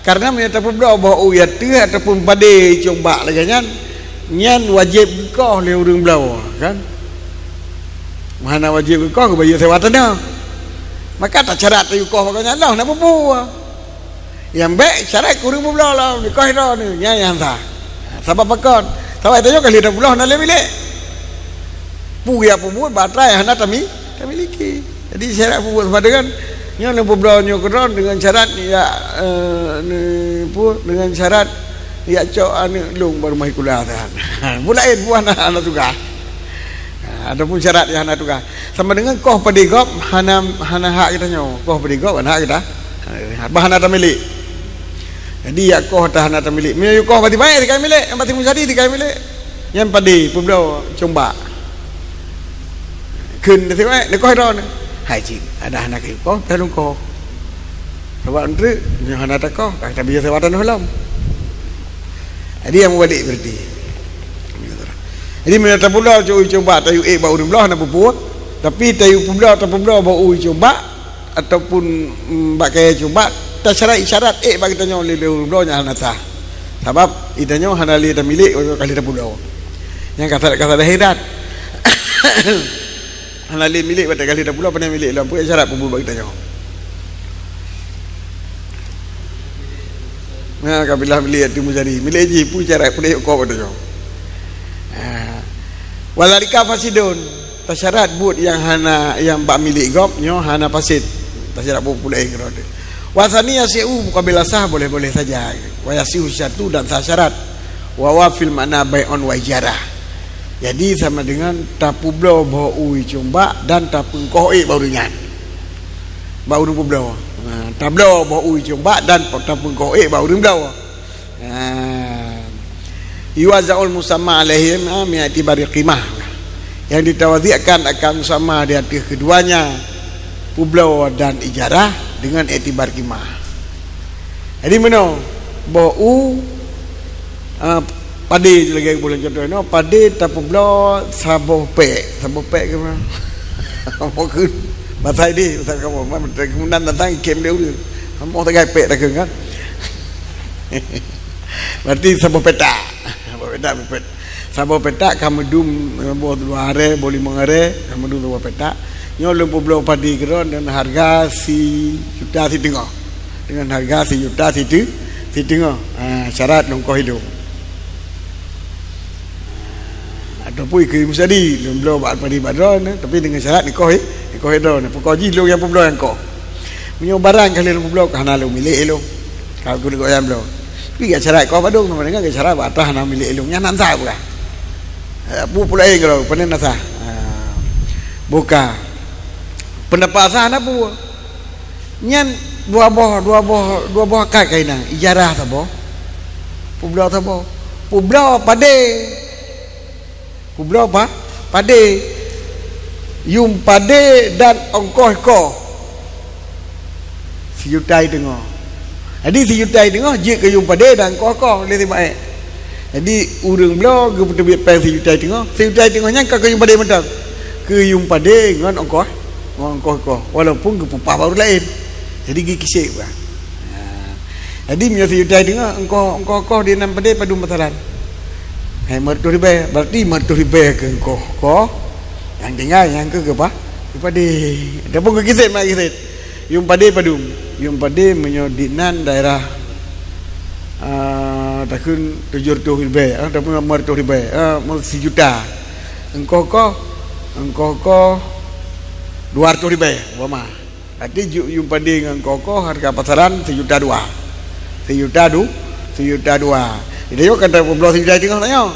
Karena meunyoe tapeubloe boh u ateueh ataupun padé icong bak lagèe nyan, nyan wajéb geukoh lé ureueng bloe, kan? Meuhana wajéb geukoh, geubayeue sewa tanoh. Maka tasyarat tayue koh bak nyan lom, na peue-peue. Nyang bèk syarat keu ureueng peubloe lom, dikoh droeneuh, nyan nyang sah. Sabab pakon? Sabab tanyoe ka lheueh tapeubloe hana lé milék. Peue geujak peubuet bak atra nyang hana tami-, tamiliki. Jadi syarat peubuet sama dengan nyoe neupeubloe nyoe keudroe dengan syarat ya, eh, ne-, peue, dengan syarat ya cok aneuk lôn bak rumoh sikula tan. Peue laén, peue hana, hana tugaih. Ha, ataupun syarat nyang hana tugaih. Sama dengan koh padé gob hana, hana hak geutanyoe. Koh padé gob hana hak geuta-, bah hana tamilék. Jadi, ya koh ta hana tamilék. Meunyoe yue koh bak si baék, tikai milék. Bak si mustari, tikai milék. Nyan padé, peubloe, icong bak. Kheun, tikai milék, neukoh droeneuh. Hai cit, adak hana keu koh, pih lôn koh. Sabab eunteuk, meunyoe hana takoh, ka tabayeue sewa tanoh lom. Jadi, nyang meubalek berarti. Jadi, meunyoe tapeubloe, icong bak, tayue ék bak ureueng bloe, hana peue-peue. Tapi, tayue peubloe, tapeubloe bak u icong bak, ataupun, mm, bak kayèe icong bak, tasyarat-syarat ék bak geutanyoe lé, lé ureueng bloe nyan hana sah. Sabab, geutanyoe hana lé tamilék, ka lheueh tapeubloe. Nyan ka sa-, ka salah idat. Hana lé milék, watèe ka lheueh tapeubloe, pane milék lom, peue syarat peubuet bak geutanyoe. Ha, kabilah milék Yatim Muzari. Milék jih pun syarat peureulèe yue koh padum nyoe. Ha. Wadzalika fasidun. Tasyarat buet nyang hana, nyang bak milék gob nyoe hana fasid. Tasyarat buet peureulèe keudroe. Wa tsani yasihhu, mukabil sah boleh-boleh saja. Wa yasihhu syartu, dan sah syarat. Wa huwa fil ma'na bai'un wa ijarah. Jadi sama dengan tapeubloe boh u cumbak dan tapeungkoh ék bak ureueng nyan. Bak ureueng peubloe. Ha, tabloe boh u cumbak dan tapeungkoh ék bak ureueng bloe. Ha. Yuwaza'ul musamma alaihim, ha, min i'tibari qimah. Yang ditawazi'kan akan musamma di atas keduanya, peubloe dan ijarah, dengan iktibar qimah. Jadi meunoe, boh u, ah, padé lagèe buleuen contoh inoe, padé tapeubloe saboh pék, saboh pék keu mana? Apa keu? Bahasa ini, bahasa kamu, mana? Kemudian datang ikem dia ureueng. Kamu tak pek dah kan? Berarti saboh petak. Saboh petak, saboh petak ka meudum, eh, boh dua hari, boh limong hari, ka meudum saboh petak. Nyoe lôn peubloe padé keudroe dengan harga sijuta siteungoh. Dengan harga sijuta site-, siteungoh. Ha, syarat lôn koh ilong. Ataupun ikeu mustari, lôn bloe bak padé bak droeneuh, tapi dengan syarat nikoh, nikoh droeneuh. Pokok jih lôn nyang peubloe nyang koh. Meunyoe barang ka lheueh lôn peubloe, ka hana lôn milék ilong. Ka keuneuk goyang bloe. Tapi gak syarat koh padum, sama dengan gak syarat bak atas hana milék ilong. Nyan nan sah bukan? Eh, bu pula yang kalau, pandai nan sah. Ha. Buka. Pendapat sah hana bu. Nyan dua boh, dua boh, dua boh akad kainan. Ijarah saboh. Peubloe saboh. Peubloe padé. Peubloe apa? Padé. Yum padé dan ongkoh koh. Sijuta siteungoh. Jadi sijuta siteungoh jeuet keu yum padé dan ongkoh koh lé si Maek. Jadi ureueng bloe geupeuteubiet péng sijuta siteungoh. Sijuta siteungoh nyan ka keu yum padé mantong. Keu yum padé ngon ongkoh, ngon ongkoh koh. Walaupun geupeupah bak ureueng laén. Jadi geukisék bah. Ha. Jadi meunyoe sijuta siteungoh, ongkoh, ongkoh koh di nan padé padum pasaran? Hai, lima ratus ribèe. Berarti lima ratus ribèe keu ongkoh koh. Nyang tinggai nyang keu keupah, keu padé. Ataupun keu kiset, mak kiset. Yum padé padum? Yum padé meunyoe di nan daerah, ah, takheun tujoh ratus ribèe, ah, ataupun lima ratus ribèe, ah, meunyoe sijuta. Ongkoh koh, ongkoh koh dua ratus ribèe, umpama. Berarti ju-, yum padé ngon ongkoh koh harga pasaran sijuta dua. Sijuta du-, sijuta dua. Jadi, nyoe ka tapeubloe sijuta siteungoh tanyoe.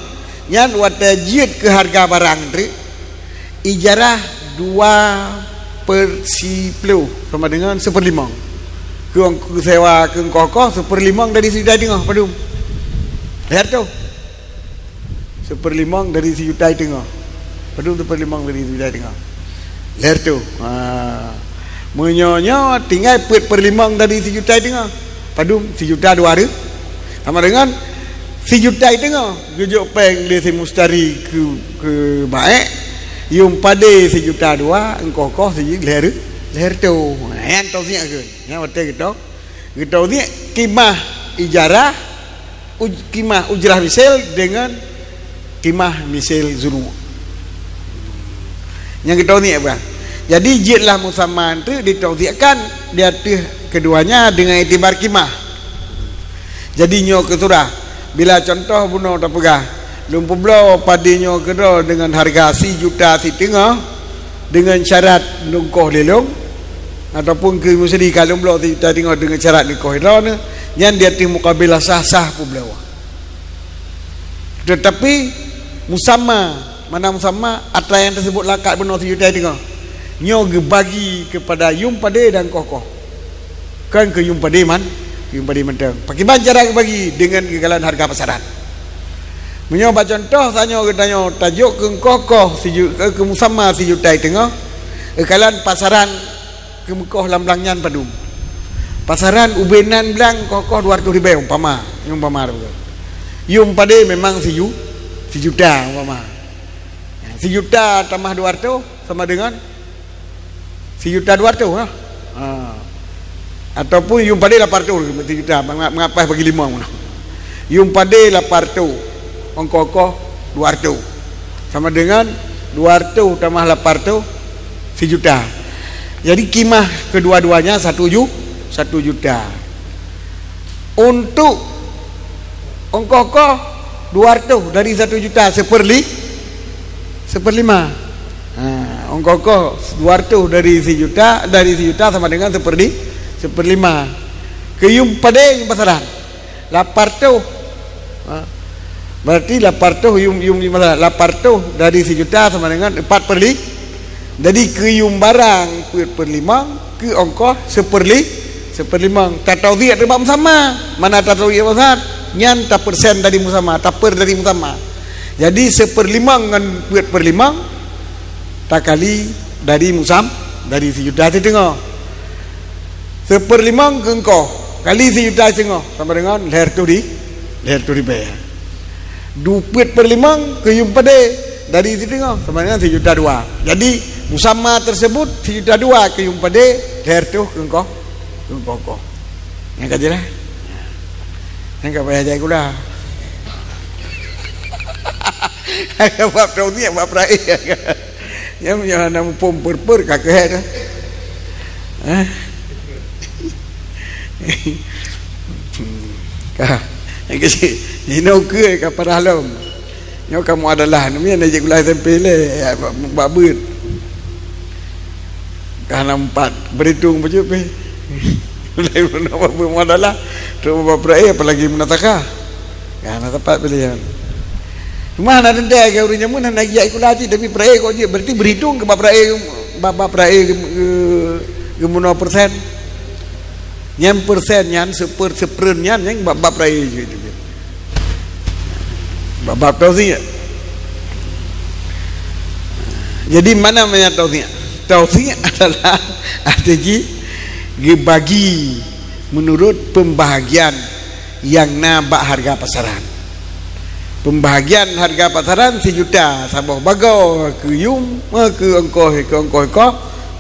Nyan watèe jeuet keu harga barang treuk, ijarah dua per siploh sama dengan seupeurlimong. Keu, keu sewa, keu ongkoh koh seupeurlimong dari sijuta siteungoh, padum? Lhèe reutôh. Seupeurlimong dari sijuta siteungoh. Padum seupeurlimong dari sijuta siteungoh? Lhèe reutôh. Ha. Meunyoe nyoe tinggai peuet peurlimong dari sijuta siteungoh. Padum? Sijuta dua reutôh. Sama dengan sijuta siteungoh geujok péng lé si mustari keu, keu Maek, yum padé sijuta dua, ongkoh koh siji lhèe reutôh, lhèe reutôh. Nyan tauziek keuh. Nyan watèe geuto-, geutauziek qimah ijarah, uj-, qimah ujrah misil dengan qimah misil zuru. Nyang geutanyoe nyan, bah. Jadi, jeuetlah musamma teuk ditauziekkan di ateueh keduanya dengan iktibar qimah. Jadi, nyoe keu surah. Bila contoh bunoe tapeugah, lôn peubloe padé nyoe keudroe dengan harga sijuta siteungoh, dengan syarat lôn koh lé lôn, ataupun keu mustari ka lôn bloe sijuta siteungoh dengan syarat lôn koh lé droeneuh, nyan di ateueh mukabil sah-sah peubloe. Tetapi musamma, mana musamma, atra nyang teusebut lakat bunoe sijuta siteungoh, nyoe geubagi keupada yum padé dan ongkoh koh. Kon keu yum padé man-, yum padé mantong. Pakriban cara geubagi? Dengan geukalon harga pasaran. Meunyoe bak contoh, tanyoe geutanyoe tajok keu ongkoh koh siju-, keu, keu musamma sijuta siteungoh, geukalon pasaran keu meukoh lam blang nyan padum. Pasaran ubé nan blang ongkoh koh dua ratus ribèe umpama, umpama. Yum padé memang siju-, sijuta umpama. Sijuta tamah dua ratus sama dengan sijuta dua ratus, ha? Ha. Ataupun yum padé lapan ratus, sijuta, mengap-, mengapah bagi lima meunan. Yum padé lapan ratus, ongkoh koh dua ratus. Sama dengan dua ratus tamah lapan ratus, sijuta. Jadi, qimah kedua-duanya satu ju-, satu juta. Untuk Ongkoh-ongkoh dua ratus dari satu juta, seperli-, seperlima. Ha, ongkoh-ongkoh dua ratus dari sejuta, dari sejuta sama dengan seperli-, seperlima. Keu yuem padé, yuem pasaran, lapan ratus. Ha. Berarti lapan ratus yuem, yuem, yuem pasaran. Lapan ratus dari sejuta sama dengan empat perli-, Jadi keu yuem barang peuet perlimong, keu ongkoh seperli-, seperlimong. Tatauziek teuma sama. Mana tatauziek sama? Nyan tapersen dari musamma, taper dari musamma. Jadi seperlimong ngon peuet perlimong takali dari musam-, dari sejuta siteungoh. Seperlimong keu ongkoh kali sejuta siteungoh sama dengan lhèe reutôh ri-, lhèe reutôh ribèe. Dua peuet perlimong keu yuem padé dari siteungoh sama dengan sejuta dua. Jadi musamma tersebut sejuta dua keu yuem padé, lhèe reutôh keu ongkoh, keu ongkoh-ongkoh. Nyang ka jeulaih? Nyang ka payah jai sikula. Bab tauziek, bab peurayeuk. Nyan meunyoe hana muphom peuet-peuet ka keuhai dah. Eh? Ka. Nyang keuh jinoe keu ka parah lom. Nyoe ka muadalah. Nyoe na jeuet sikula S M P lé, ya, bak, bak beuet. Ka hana empat, beurhitong bacut pih. Mulai meunoe bak muadalah, trok bak peurayeuk, apalagi munasakah. Ka hana tepat piléhan. Cuma hana teuntèe lagèe ureueng jameun hana jijak sikula cit, tapi peurayeuk kok jeuet, berarti beurhitong keu bak peurayeuk, bak, bak peurayeuk geu-, geu-, geumeunoe persen. Nyan persen nyan, seper-, sepereun nyan, nyan bab, bab peurayeuk jih. Bab, bab tauziek. Jadi, mana makna tauziek? Tauziek adalah, arti jih, geubagi meunurot pembahagian nyang na bak hareuga pasaran. Pembahagian hareuga pasaran sijuta, saboh bagoe keu yuem, eh, keu ongkoh, keu ongkoh-ongkoh,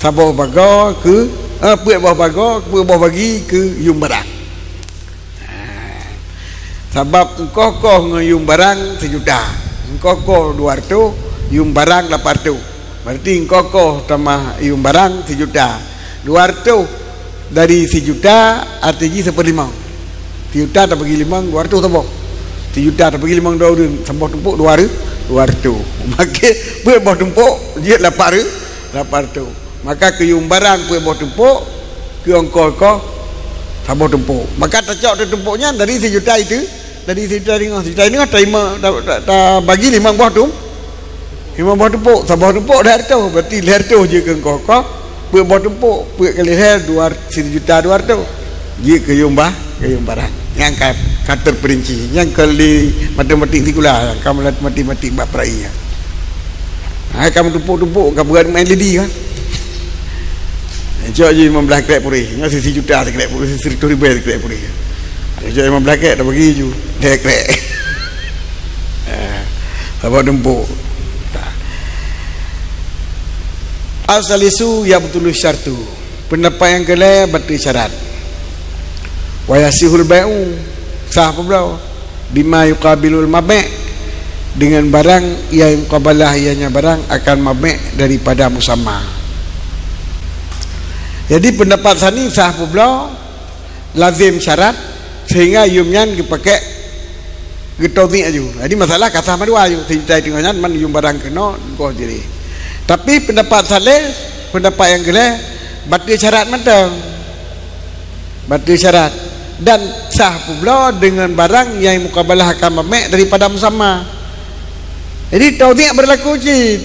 saboh bagoe keu, eh, peuet boh bagoe, peuet boh bagi keu yuem barang. Ha. Sabab ongkoh-ongkoh ngon yuem barang sijuta, ongkoh-ongkoh dua reutôh, yuem barang lapan reutôh. Berarti ongkoh-ongkoh tamah yuem barang sijuta. Dua reutôh dari sijuta, arti jih seperlimong. Sijuta tabagi limong, dua reutôh saboh. Sijuta tabagi limong dua ureueng, saboh tumpok dua reu-, dua reutôh. Makai peuet boh tumpok, jeuet lapan reu-, lapan reutôh. Maka keu yuem barang peuet boh tumpok, keu ongkoh-ongkoh saboh tumpok. Maka tacok teuh tumpok nyan dari sijuta itu, dari sijuta ringoh, sijuta ringoh tarima, ta-, ta-, tabagi limong boh tum-, limong boh tumpok, saboh tumpok lhèe reutôh, berarti lhèe reutôh jeuet keu ongkoh-ongkoh, peuet boh tumpok, peuet kali lhèe, dua, sijuta dua reutôh. Jeuet keu yuem ba-, keu yuem barang. Nyang ka, ka terperinci. Nyang ka lé matematik sikula, nyang ka matematik bak peurayeuk. Ha, ka meutumpok-tumpok, ka beuet main lidi kan. Cok jih limong blaih krek puréh. Nyoe sijuta sikrek puréh, sireutôh ribèe sikrek puréh. Cok limong blaih krek, tabagi ju. Deh krek. Eh, saboh tumpok. As-salisu yabtulu syartu. Peundapat nyang keulhèe bateue syarat. Wa yasihul bai'u, sah peubloe, bima yuqabilul mabi', deungon barang nyang muqabalah ianya barang akan mabi' daripada musamma. Jadi peundapat sani sah peubloe, lazem syarat, sehingga yuem nyan geupakék geutauziek aju. Jadi masalah ka sah mandua aju. Sijuta teungoh nyan man yuem barang keunoe goh jih. Tapi peundapat saleh, peundapat nyang keulhèe, bateue syarat mantong. Bateue syarat. Dan sah peubloe deungon barang nyang muqabalah akan mabi' daripada musamma. Jadi tauziek beurlaku cit.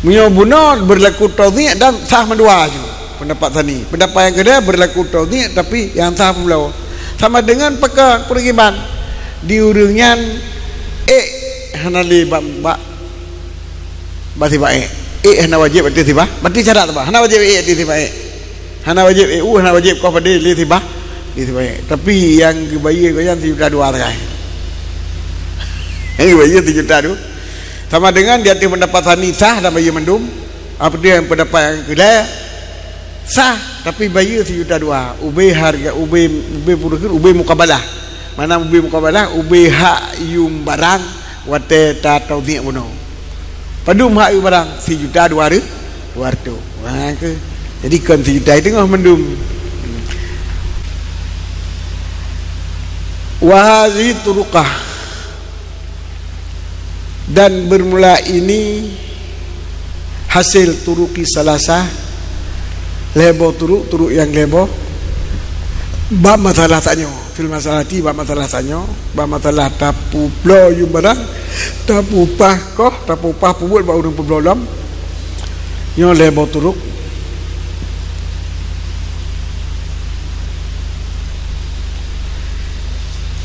Meunyoe bunoe beurlaku tauziek dan sah mandua ju. Peundapat sani. Peundapat nyang keudua beurlaku tauziek tapi nyang sah peubloe. Sama deungon pakon peureugiban. Di ureueng nyan ék hana lé bak, bak, bak sibak ék. Ék hana wajéb ateueh sibak. Bateue syarat sibak. Hana wajéb ék ateueh sibak ék. Hana wajéb ék u, hana wajéb koh padé lé sibak. Lé sibak ék. Tapi nyang geubayeue gobnyan sijuta dua sagai. Nyang geubayeue sijuta dua. Sama deungon di ateueh peundapat sani sah dan bayeue mandum. Apa dia nyang peundapat nyang keulhèe? Sah, tapi bayeue sijuta dua. Ubé hareuga, ubé, ubé peue kheun, ubé muqabalah. Mana ubé muqabalah? Ubé hak yuem barang watèe tatauziek bunoe. Padum hak yuem barang? Sijuta dua reu-, dua reutôh. Ha, keu. Jadi kon sijuta teungoh mandum. Wa hadhihi turuqah, dan bermula ini hasil turuqi salasah, lhèe boh turuq, turuq nyang lhèe boh, bak masalah tanyoe, fil masalati, bak masalah tanyoe, bak masalah tapeubloe yuem barang, tapeupah koh, tapeupah peubuet bak ureueng peubloe lom. Nyoe lhèe boh turuq.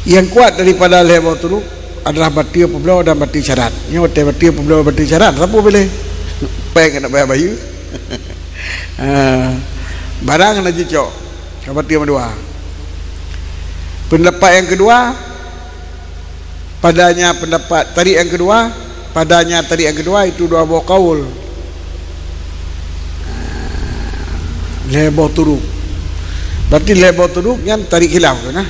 Nyang kuat daripada lhèe boh turuq adalah bateue peubloe dan bateue syarat. Nyoe watèe bateue peubloe, bateue syarat, sapeue piléh? Pèng keuneuk bayar bayeue. Ah, barang hana jicok, ka bateue mandua. Peundapat nyang keudua, padanya pendapat, tarik nyang keudua, padanya tarik nyang keudua, itu dua boh kaul. Ah, lhèe boh turuq. Berarti lhèe boh turuq nyan tarik khilaf tu nah.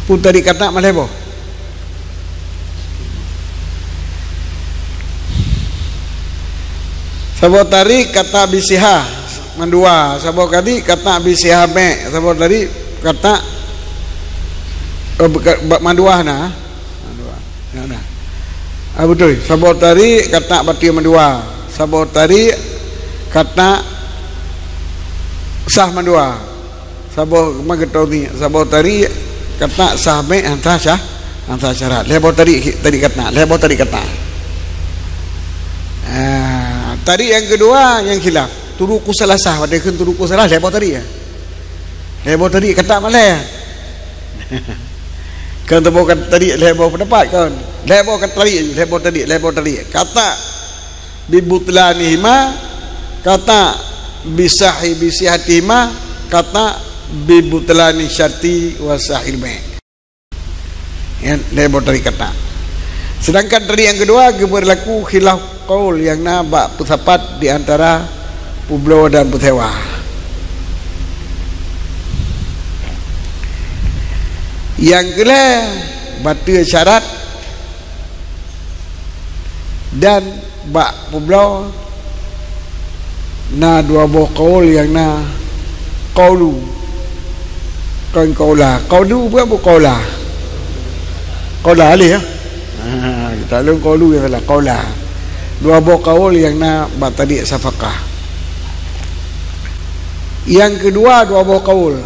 Peue tarik kata' mah lhèe boh. Saboh tarik kata' bisiha mandua, saboh tarik kata' bisiha bèk, saboh tarik kata', eh, beka-, ba-, mandua na. Mandua. Ya, na. Ah, beutôi. Saboh tarik kata' bateue mandua, saboh tarik kata' sah mandua. Saboh, ma geutôi ni, saboh tarik kata' sah bèk, han sah, han sah syarat. Lhèe boh tarik, tarik kata', lhèe boh tarik kata'. Ah, tarik nyang keudua nyang khilaf. Turuqu salasah, watèe kheun turuqu salasah, lhèe boh tarik, ya. Lhèe boh tarik kata' malèe. Kan saboh kata' tarik, lhèe boh peundapat kan. Lhèe boh kata' tarik, lhèe boh tarik, lhèe boh tarik. Kata' bi butlanihima, kata' bi sahi-, bi sihatihima, kata' bi butlani syarti wa sahil bèk. Nyan lhèe boh tarik kata'. Sedangkan tarik nyang keudua geubeurlaku khilaf kaul nyang na bak peusapat di antara peubloe dan peusewa. Nyang keulhèe, bateue syarat dan bak peubloe na dua boh kaul nyang na qaulu, kon qaula. Qaulu bukan bu qaula. Qaula alih, ya. Ha, kita lôn qaulu nyang salah, qaula. Dua boh kaul nyang na bak tarik safaqah. Nyang keudua dua boh kaul.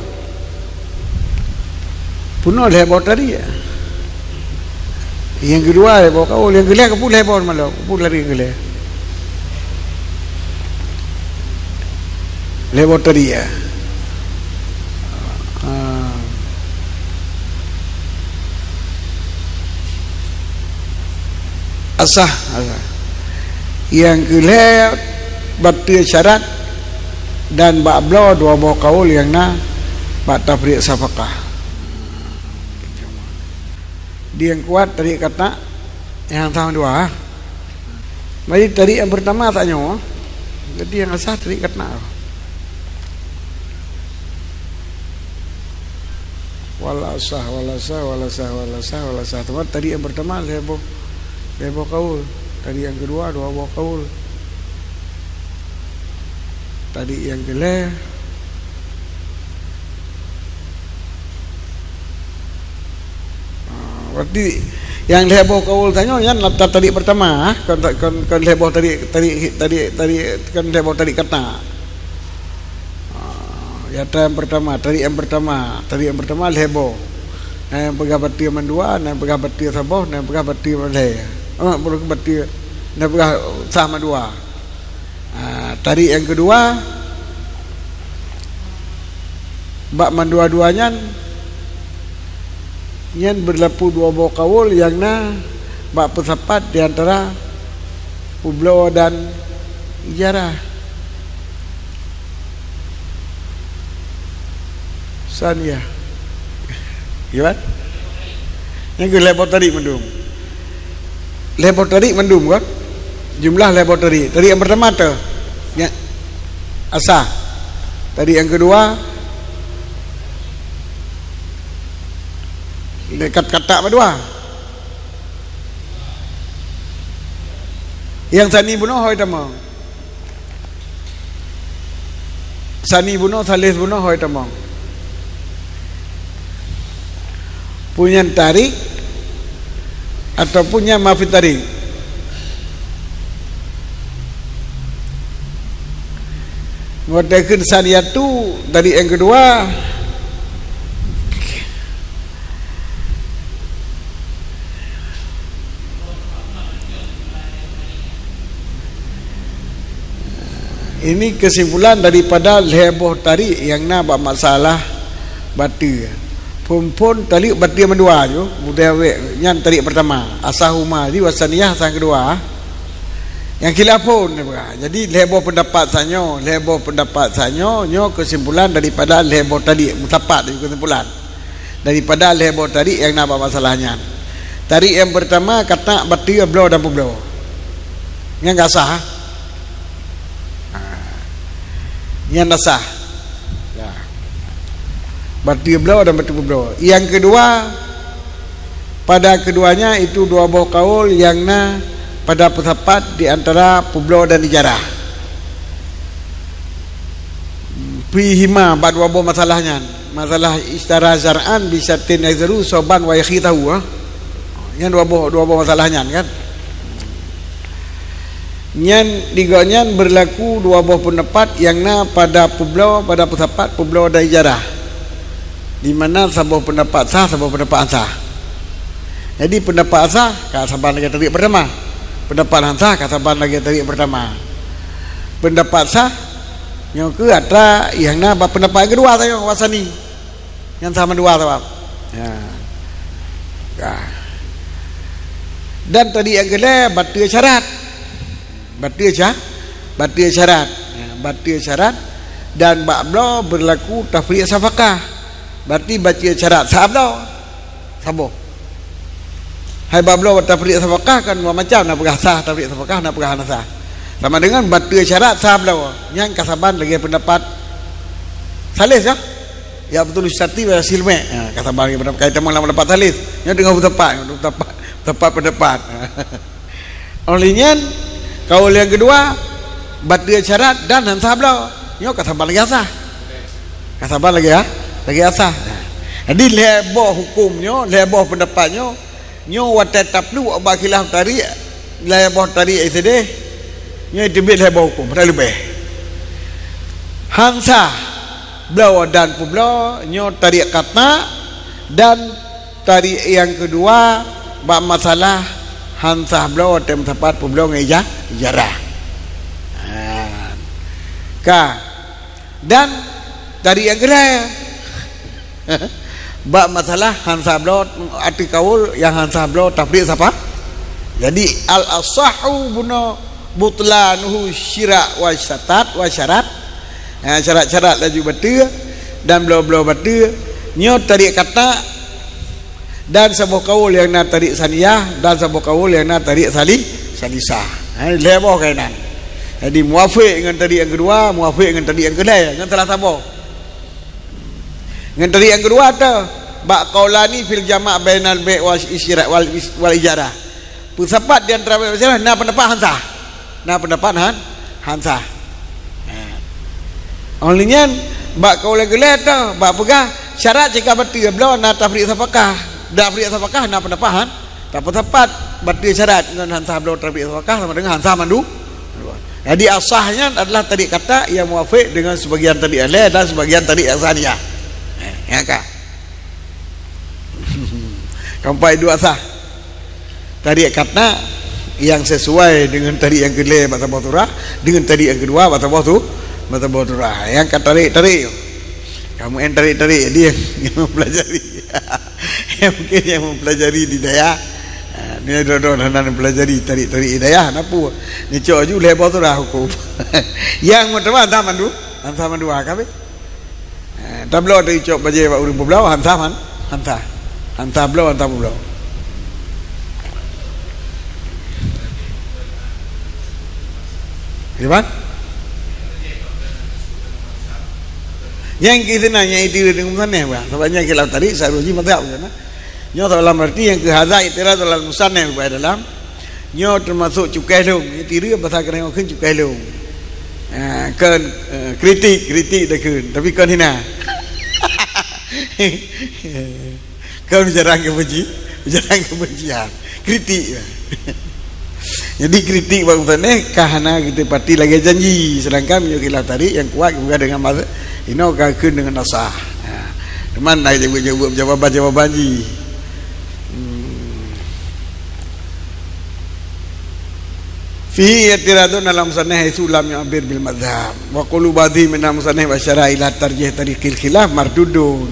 Peunoh lhèe boh tarik. Nyang keudua lhèe boh kaul, nyang keulhèe keupeue lhèe boh malom, keupeue tarik nyang keulhèe. Lhèe boh tarik, ya. Ah. Asah, asah. Nyang keulhèe bateue syarat dan bak bloe dua boh kaul nyang na bak tafriq safaqah. Di nyang kuat tarik kata' nyang sah mandua. Jadi tarik nyang peurtama tanyoe. Jadi nyang asah tarik kata'. Wal asah, wal asah, wal asah, wal asah, wal asah. Teuma tarik nyang peurtama lhèe boh, lhèe boh kaul. Tarik nyang keudua dua boh kaul. Tarik nyang keulhèe. Ah, berarti nyang lhèe boh kaul tanyoe nyan lam tarik peurtama, ah. Kon, kon, kon lhèe boh tarik, tarik, tarik, tarik, kon lhèe boh tarik kata'. Ah, nyata nyang peurtama, tarik nyang peurtama, tarik nyang peurtama lhèe boh. Na nyang peugah bateue mandua, na nyang peugah bateue saboh, na nyang peugah bateue malèe. Ah, bateue, na nyang peugah sah mandua. Ah, tarik nyang keudua, bak mandua-dua nyan, nyan beurlaku dua boh kaul nyang na bak peusapat di antara peubloe dan ijarah. Saniyah. Ya kan? Nyang keu lhèe boh tarik mandum. Lhèe boh tarik mandum kan? Jumlah lhèe boh tarik. Tarik nyang peurtama teuh. Nyang asah. Tarik nyang keudua dekat kata mandua. Nyang sani bunoe hôi tamong. Sani bunoe, salis bunoe, hôi tamong. Peue nyan tarik ataupun nyan ma fi tarik. Watèe kheun saniyatu, tarik nyang keudua, ini kesimpulan daripada lhèe boh tarik nyang na bak masalah bateue. Phôn-phôn tarik bateue mandua ju, budaya wek nyan tarik pertama, asahuma, jadi wasaniyah sang keudua. Nyang khilaf phôn, jadi lhèe boh pendapat sanyoe, lhèe boh pendapat sanyoe, nyoe kesimpulan daripada lhèe boh tarik, musapat ju kesimpulan. Daripada lhèe boh tarik nyang na bak masalah nyan. Tarik nyang pertama, kata bateue bloe dan peubloe. Nyan ka sah? Ha. Nyan dah sah. Ya. Bateue bloe dan bateue peubloe. Nyang keudua, pada keduanya itu dua boh kaul nyang na pada peusapat di antara peubloe dan ijarah. Fihima, bak dua boh masalah nyan. Masalah isytara syar'an bi syartin yadhharu sawaban wa yakhfa, ha? Nyan dua boh, dua boh masalah nyan kan. Nyan di gobnyan berlaku dua boh pendapat nyang na pada peubloe, pada peusapat peubloe dan ijarah. Di mana saboh pendapat sah, saboh pendapat han sah. Jadi pendapat sah ka saban lagèe tarik pertama. Pendapat han sah ka saban lagèe tarik pertama. Pendapat sah nyoe keuh atra nyang na bak pendapat nyang keudua saja, wasani. Nyan sah mandua sabab. Ya. Ya. Dan tarik nyang keulhèe bateue syarat. Bateue sya-, bateue syarat. Ya, bateue syarat dan bak bloe berlaku tafriq safaqah. Berarti bateue syarat sah bloe. Saboh. Hai bak bloe tafriq safaqah kan dua macam, na peugah sah tafriq safaqah, na peugah hana sah. Sama dengan bateue syarat sah bloe. Nyan ka saban lagèe pendapat salis ya. Ya betul syarti wa silmek. Ha, ka saban lagèe pendapat, ka tamong lam pendapat salis. Nyoe teungoh peusapat, peusapat, peusapat pendapat. Óh lheueh nyan, kaul nyang keudua, bateue syarat dan han sah bloe. Nyoe ka saban lagèe sah. Ka saban lagèe, ha? Lagèe sah. Jadi lhèe boh huköm nyoe, lhèe boh pendapat nyoe, nyoe watèe tapluek bak khilaf tarik, lhèe boh tarik sideh, nyoe teubiet lhèe boh huköm, padahai leubeh. Han sah bloe dan peubloe, nyoe tarik kata dan tarik nyang keudua bak masalah han sah bloe watèe meusapat peubloe ngon ija-, ijarah. Ha. Ka. Dan tarik nyang keulhèe bak masalah han sah bloe, ateueh kaul nyang han sah bloe tafriq safaqah. Jadi al-asahhu bunoe butlanuhu syira' wa syatat wa syarat. Ha, syarat-syarat laju bateue dan bloe-bloe bateue. Nyoe tarik kata dan saboh kaul nyang na tarik saniyah dan saboh kaul nyang na tarik sali-, salisah. Ha, lhèe boh kainan. Jadi muwafiq ngon tarik nyang keudua, muwafiq ngon tarik nyang keulhèe, ngon salah saboh. Ngon tarik nyang keudua teuh, bak qaulani fil jama' bainal bai' wal isyra-, wal is-, wal ijarah. Peusapat di antara bai' wal ijarah na pendapat han sah. Na pendapat han, han sah. Ha. Óh lheueh nyan, bak kaul nyang keulhèe teuh, bak peugah syarat cit ka bateue bloe na tafriq safaqah. Tafriq safaqah na pendapat han, tapeusapat bateue syarat ngon han sah bloe tafriq safaqah sama dengan han sah mandu-, Jadi asah nyan adalah tarik kata nyang muwafiq dengan sebagian tarik nyang lhèe dan sebagian tarik nyang saniyah. Eh, nyan ka. Ka empat dua asah. Tarik kata nyang sesuai dengan tarik nyang keulhèe bak saboh surah, dengan tarik nyang keudua bak saboh su-, bak saboh surah. Nyang ka tarik-tarik. Kamu en tarik-tarik, jadi nyang, nyang mempelajari. Nyang mungkin nyang mempelajari di dayah. Ha, ni droe-droe hana mempelajari tarik-tarik di dayah, na peue? Ni cok ju lhèe boh surah huköm. Nyang meuteumé han sah mandu, han sah mandua ka beh. Ha, tabloe teuicok bajèe bak ureueng peubloe, han sah man, han sah. Han sah bloe, han sah peubloe. Di ban? Nyang keu sinan nyang itu deungon musannif bah. Sabab nyang khilaf tarik, syarat jih mazhab macam mana. Nyoe dalam arti nyang keu hadza i'tiradz 'alal musannif bah dalam. Nyoe teumasok cukai lôn. Nyang tiru bahasa keuneuk kheun cukai lôn. Ah, kon, eh, kritik, kritik dah kon, tapi kon hina. Kon bicara kebenci-, bicara kebencian. Kritik. Jadi kritik bak meusanéh ka hana kita pati lagée janji, sedangkan meunyoe khilaf tarik nyang kuat geupeugah dengan mas-, inoe ka kheun dengan nasah. Ha. Teuma na jaweueb-jaweueb jawaban-jawaban jih. Hmm. Fihi i'tiradun ala musannif haitsu lam yu'abbir bil madhhab. Wa qaulu ba'dhi minal musannif asyara ila tarjih tariqil khilaf mardudun.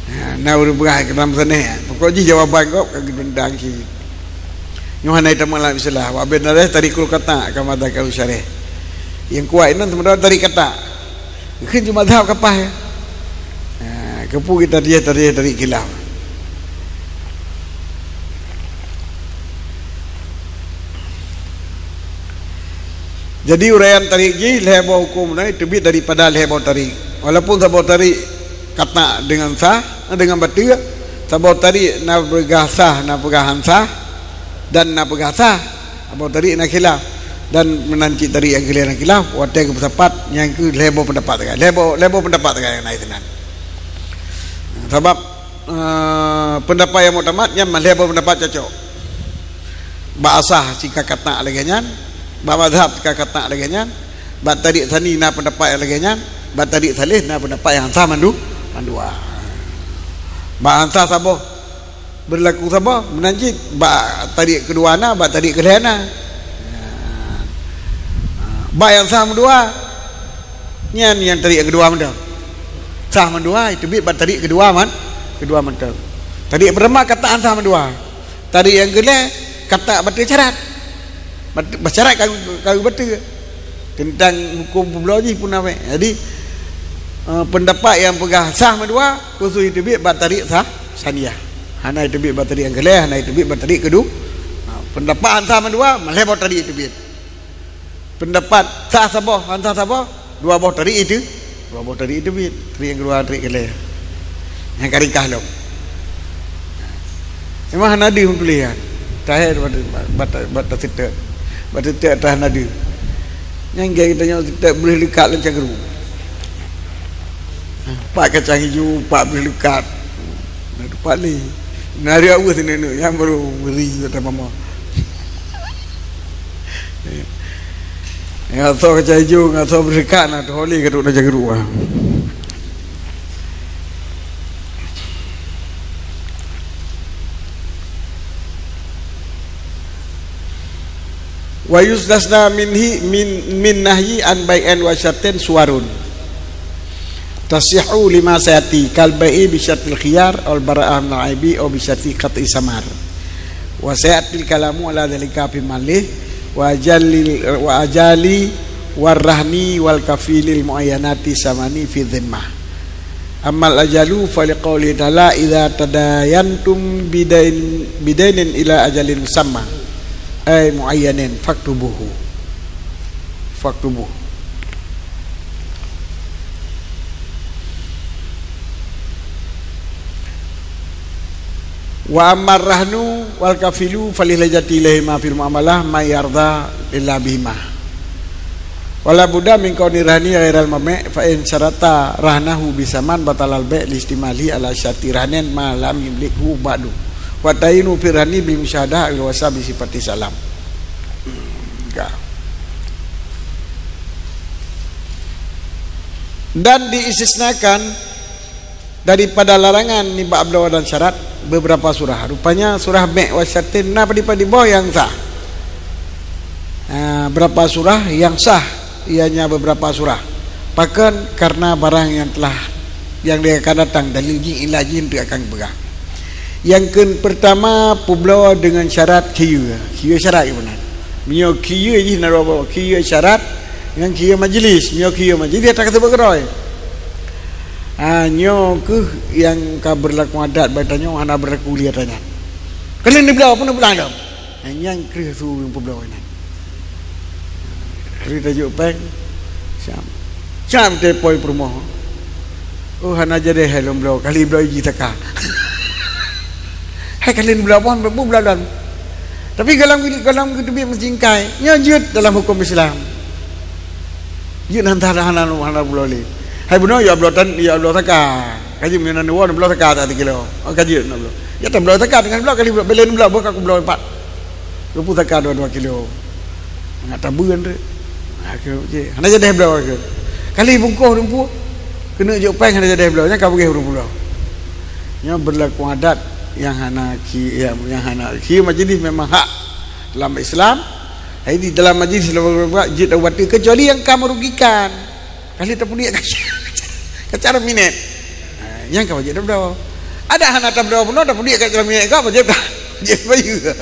Ha, na ureuëng peugah keu musannif, pokok jih jawaban gob ka geuteuntang cit. Nyoe hana teuma lam istilah. Wa bin nadhar tariqul qata' kama dzakara syarih. Nyang kuat inan seumeudawa tarik qata'. Kheun cuma mazhab kapah ya. Ha, keupeue kita dia tadi dari khilaf. Jadi uraian tarik jih lhée boh huköm na teubiet daripada lhée boh tarik. Walaupun saboh tarik qata' dengan sah, dengan bateue, saboh tarik na peugah sah, na peugah han sah, dan na peugah sah. Saboh tarik na khilaf dan meunan cit tarik nyang keu lhée na khilaf, watée geupeusapat nyang keu lhée boh peundapat sagai. Lhée boh, lhée boh peundapat sagai na inan. Sabab, eh, peundapat nyang muktamad nyan lhée boh peundapat cocok. Bak asah sika qata' lagée nyan, bak mazhab sika qata' lagée nyan, bak tarik sani na peundapat nyang lagée nyan, bak tarik saleh na peundapat nyang han sah mandu-, mandua. Bak han sah saboh beurlaku saboh, meunan cit bak tarik keudua na, bak tarik keulhée na. Bak nyang sah mandua, nyan nyang tarik keudua mantong. Sah mandua, teubiet bak tarik keudua man-, keudua mantong. Tarik peurtama qata' han sah mandua. Tarik nyang keulhée qata' bateue syarat. Bat-, syarat ka, ka bateue. Teuntang huköm peubloe jih pun awai. Jadi, eh, peundapat nyang peugah sah mandua, khusos teubiet bak tarik sah, saniyah. Hana teubiet bak tarik nyang keulhée, hana teubiet bak tarik keudua. Ha, peundapat han sah mandua, lhée boh tarik teubiet. Peundapat sah saboh, han sah saboh, dua boh tarik teu-, dua boh tarik teubiet. Tarik nyang keudua, tarik keulhée. Nyang ka ringkah lom. Memang hana deuh meutuléh nyan. Tahe bak, bak, bak, bak taseutôt. Bak taseutôt atas hana deuh. Nyang gét geutanyoe seutôt breuh leukat lam cangkru. Pat kacang ijo, pat breuh leukat. Na teumpat lé. Na riak weueh sineuk-neuk nyang barô bri kata mama. Ngasoe kacang ijo, ngasoe breuh leukat na teuholi ka duek na cangkru ah. Wa yustasna minhi, min, min nahyi an bai'in wa syartin suwarun. Tasihhu lima sayati, kal bai'i bi syartil khiyar, wal bara'ah minal aibi, aw bi syarti qat'i samar. Wa sayatil kalamu ala dzalika fi malih, wa ajalil, wa ajali, war rahni, wal kafilil muayyanati samani fi dhimmah. Ammal ajalu fa liqauli ta'ala, "Idza tadayantum bidain, bidainin ila ajalin musamma," ay muayyanin, faktubuhu. Faktubuh. Wa ammar rahnu wal kafilu falil hajati ilaihima fil muamalah ma yarda illa bihima. Wala budda min kauni rahni ghairal mabi', fa in syarata rahnahu bisaman batalal bai' listimali ala syarti rahnin ma lam yumlikhu ba'du. Wa tayinu fi rahni bil musyahadah awil wasa bi sifati salam. Ka. Dan diistisnakan daripada larangan nibak bloe dan syarat beberapa surah. Rupanya surah bai' wa syartin na padum-padum boh nyang sah. Ah, berapa surah yang sah? Ianya beberapa surah. Pakon? Karena barang yang telah, yang dia akan datang, dalil jih, ilah jih untuk akan peugah. Nyang keu pertama, peubloe dengan syarat khiyeue. Khiyeue syarat nyang meunan. Meunyoe khiyeue jih na dua boh, khiyeue syarat ngon khiyeue majlis. Meunyoe khiyeue majlis, dia tak sebut keudroe. Ha, nyoe kheueh nyang ka beurlaku adat bak tanyoe, hana beurlaku lé ata nyan. Keuneuk neubloe, peue neubloe lom. Nyang nyan kreueh su nyang peubloe nyan. Kreueh tajok péng, siap. Siap telepon peurumoh. Oh, hana jadi hai lôn bloe, kali bloe jih taka. Hai kali bloe pun, bu bloe lôn. Tapi gohlom, gohlom geuteubiet meusingkai, nyoe jeuet dalam huköm Islam. Jeuet nan hana, hana, hana bloe lé. Hai bunoe ya bloe tan, ya bloe saka. Ka jeuet meunan dua bloe saka tak kilo. Oh, ka jeuet na bloe. Ya tan bloe saka dengan bloe kali bloe belen bloe boh ka ku bloe empat. Dua puluh saka dua, dua kilo. Ngat tabeun tu. Ha, ke je. Hana jadi bloe ke. Kali bungkôh dua puluh. Kena jok peng hana jadi bloe. Nyang ka beugeh dua puluh. Nya berlaku adat yang hana ki, yang, yang hana ki majlis memang hak dalam Islam. Hai di dalam majlis jeuet ubati kecuali yang ka merugikan. Kali tapudiek ka, ka cara minét. Ha, nyang ka wajib tabloe. Ada hana tabloe pun tapudiek ka cara minét ka wajib, wajib bayeue.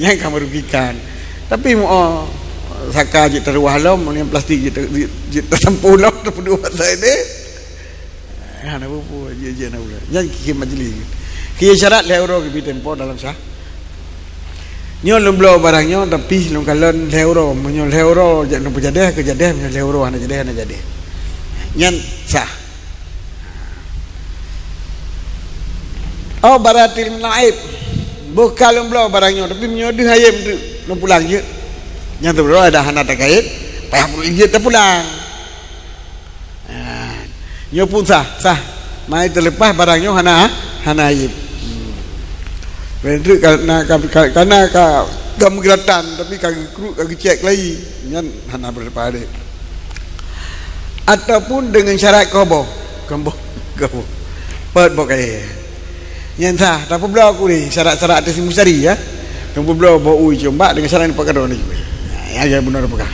Nyang ka merugikan. Tapi mu, oh, saka jeuet taruwah lom, yang plastik jeuet, jeuet, jeuet tasampôh lom, tapeuduek pasai deh. Hana peue-peue, jeuet-jeuet na ulée. Nyan kiki majlis. Kiki syarat lhée uroe geubri tempo dalam sah. Nyoe lôn bloe barang nyoe, tapi lôn kalon lhée uroe. Meunyoe lhée uroe jak lôn peujadeh, keujadeh, meunyoe lhée uroe hana jadeh, hana jadeh. Nyan sah. Oh, baratil laib. Boh ka lôn bloe barang nyoe, tapi meunyoe deuh hayém tu lôn pulang jeuet. Nyan tu bloe ada hana takayém, payah jeuet tapulang. Ha, nyoe pun sah, sah. Mai teuleupah barang nyoe hana, hana aib. Hmm. Peue treuk ka na, ka, ka, ka na ka, ka meugeuratan, tapi ka geukruek, ka geucék lagi. Nyan hana beurapa aib. Ataupun deungon syarat koboh. Koboh, koboh. Peuet boh kayée. Nyan sah, tapeubloe ku lé syarat-syarat ateueh si mustari, ya. Tapeubloe boh ui ceumbak deungon syarat nyang pat keudroe nyoe. Ya, ya, beuna peugah.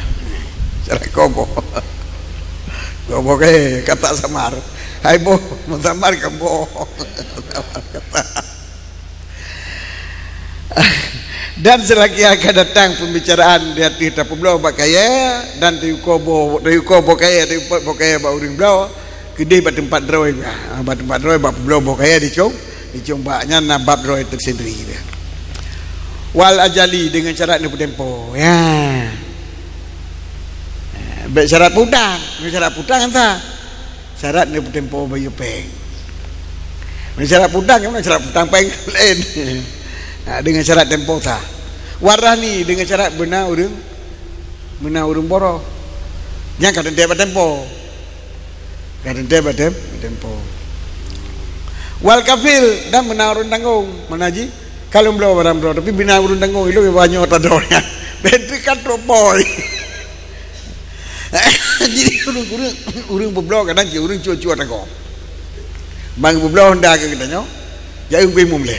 Syarat koboh. Koboh kayée, kata samar. Hai boh, meusamar kan boh. Samar kata. Dan selagi akan datang pembicaraan di ateueh tapeubloe bak kayée dan tayue koboh, tayue koboh kayée, tayue peuet boh kayée bak ureuëng bloe, keudeh bak teumpat droe, ah, bak teumpat droe, bak peubloe boh kayée dicong, dicong bak nyan na bab droe tersendiri dia. Wal ajali deungon syarat neupeutempo. Ya. Eh, bék syarat putang, deungon syarat putang kan sah. Syarat neupeutempo bayeue péng. Meunyoe syarat putang, kan syarat putang péng laén. Ha, deungon syarat tempo sah. Warahni deungon syarat beuna ureuëng, beuna ureuëng boro. Nyang ka teuntée bak tempo. Ka teuntée bak tem-, tempo. Wal kafil dan beuna ureuëng tanggong. Mana ji? Ka lôn bloe barang droe, tapi beuna ureuëng tanggong, ilôn banyoe tadroe nyan. Bentri kan trok boy. Jadi ureuëng, ureuëng, ureuëng peubloe kadang cit ureuëng cue-cue tanggong. Bang peubloe honda keu geutanyoe, jak keu imum lé.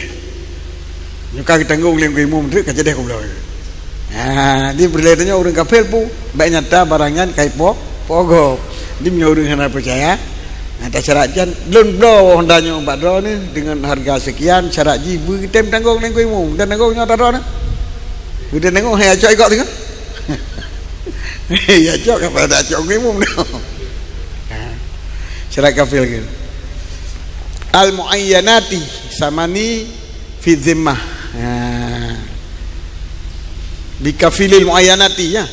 Nyoe ka geutanggong lé keu imum treuk ka jadeh peubloe. Ha, di peureulée tanyoe ureuëng kafé pun, bék nyata barang nyan kai po, po gob. Di meunyoe ureuëng hana peucaya, nyata syarat jan, lôn bloe honda nyoe bak droeneuh deungon hareuga seukian, syarat jih beu geutem tanggong lé keu imum, dan tanggong nyoe ata droeneuh. Geutem tanggong hai acok ikok teungoh. Ya cok apa dah cok ngimum tu. Ha. Syarat kafil ke? Al muayyanati samani fi zimmah. Ha. Bi kafilil muayyanati ya.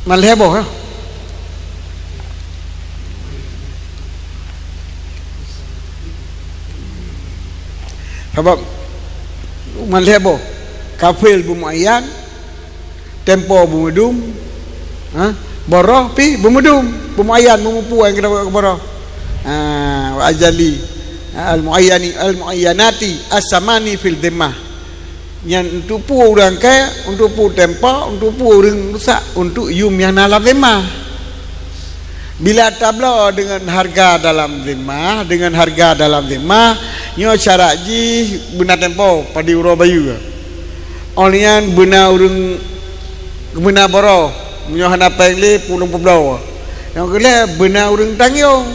Malhebo ya. Sabab malhebo kafil bu muayyan, tempo beumeudum, ha? Boroh pih beumeudum, beumayan meumupu nyang keuneuk beuet keu boroh. Ha, wa ajali, ha, al-muayyani, al-muayyanati as-samani fil dhimmah. Nyan untuk peue ureuëng kée, untuk peue tempo, untuk peue ureuëng rusak, untuk yum nyang na lam dhimmah. Bila tabloe deungon hareuga dalam dhimmah, deungon hareuga dalam dhimmah, nyoe syarat jih beuna tempo, padum uroe bayeue. Óh lheueh nyan beuna ureuëng, beuna boroh, meunyoe hana péng lé pulung peubloe. Nyang keulhée beuna ureuëng tanggong,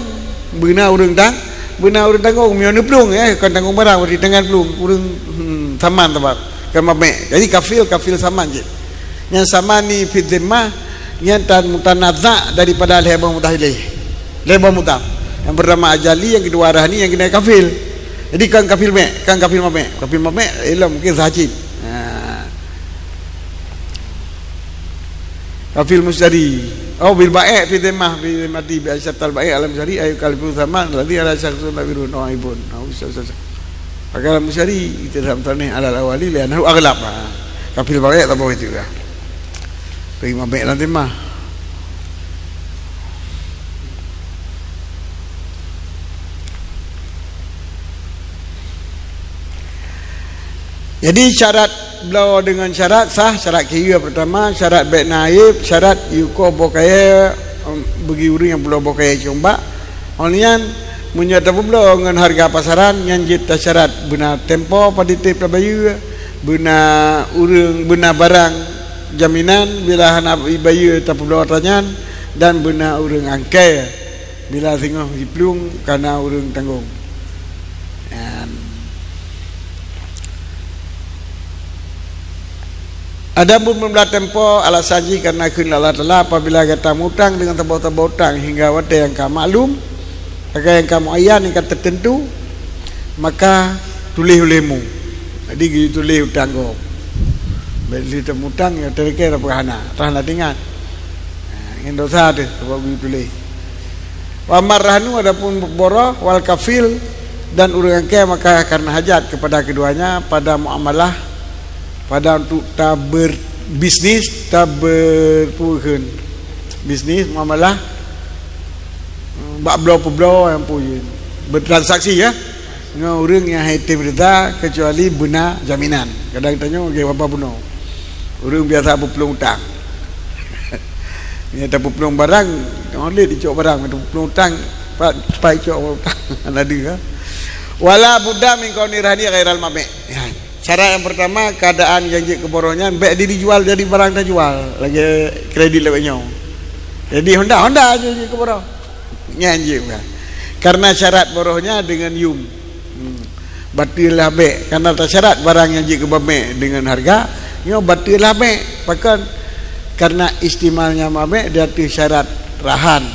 beuna ureuëng tang-, beuna ureuëng tanggong, meunyoe neuplueng, eh, kon tanggong barang, berarti tangan plueng, ureuëng, hmm, saman sabab, kon mamék. Jadi kafil, kafil saman cit. Nyang samani fi dhimmah, nyan tan-, mutanaza' daripada lhée boh mutah ilée. Lhée boh mutah. Nyang pertama ajali, nyang kedua rahni, nyang ketiga kafil. Jadi kon kafil mék, kon kafil mamék. Kafil mamék, ilom mungkin sah cit. Ha. Kafil mustari. Oh, bil bai' fi dhimmah, fi dhimmati, bi asyatal bai' al mustari, ayu kalifu saman, alladhi ala syakhsun tabirun, oh, aibun. Oh, bisa, bisa, bisa. Fakal mustari, itu dalam tanah alal awali, lianahu aghlab. Ha. Kafil bai' tak boleh juga. Terima baik nanti mah. Jadi syarat bloe deungon syarat sah, syarat keu yue pertama, syarat bèk na aib, syarat yue koh boh kayèe, em, bagi ureueng nyang bloe boh kayèe cong bak. Óh lheueh nyan, meunyoe tapeubloe ngon hareuga pasaran, nyan jeuet tasyarat beuna tempo padub tiep tabayeue, beuna ureueng, beuna barang jaminan bila hana bayeue tapeubloe atra nyan, dan beuna ureueng angkée bila singoh jiplueng kana ureueng tanggong. Nyan. Adapun meubloe tempo, alasan jih karena kheun Allah Taala, apabila gata mutang deungon saboh-saboh utang hingga watèe nyang ka maklum, nyang ka muayyan, nyang ka teuteuntu, maka tuléh ulèh mu. Jadi, geutuléh utang gob. Bèk lheueh tamutang, nyang teureukée na peuhana, teuh hana teuingat. Ha, nyan dosa teuh, sabab geutuléh. Wa amar rahnu, adapun boroh, wal kafil, dan ureueng angkée, maka karena hajat kepada keduanya pada muamalah, pada untuk taberbisnis, taber-, peue kheun, bisnis, muamalah, bak bloe peubloe nyang peue, bertransaksi, ya, ngon ureueng nyang han jitem rida kecuali beuna jaminan. Kadang tanyoe lagèe babah bunoe. Ureueng biasa peuplueng utang. Meunyoe tapeuplueng barang, nyoe lé icok barang, meunyoe tapeuplueng utang, pat, pat icok utang. Hana deuh, ha? Wala budda min kauni rahni ghairal mabni'. Ya, syarat nyang pertama, keadaan nyang jeuet keu boroh nyan bèk dijual jadi barang tajual, lagèe kredit lagèe nyoe. Jadi Honda, Honda jeuet, jeuet keu boroh. Nyan jeuet, bukan? Karena syarat boroh nyan deungon yum. Hmm. Bateue lah bèk. Karena tasyarat barang nyang jeuet keu mabni' deungon hareuga, nyoe bateue lah bèk. Pakon? Karena istimalnya mabni' di ateueh syarat rahan.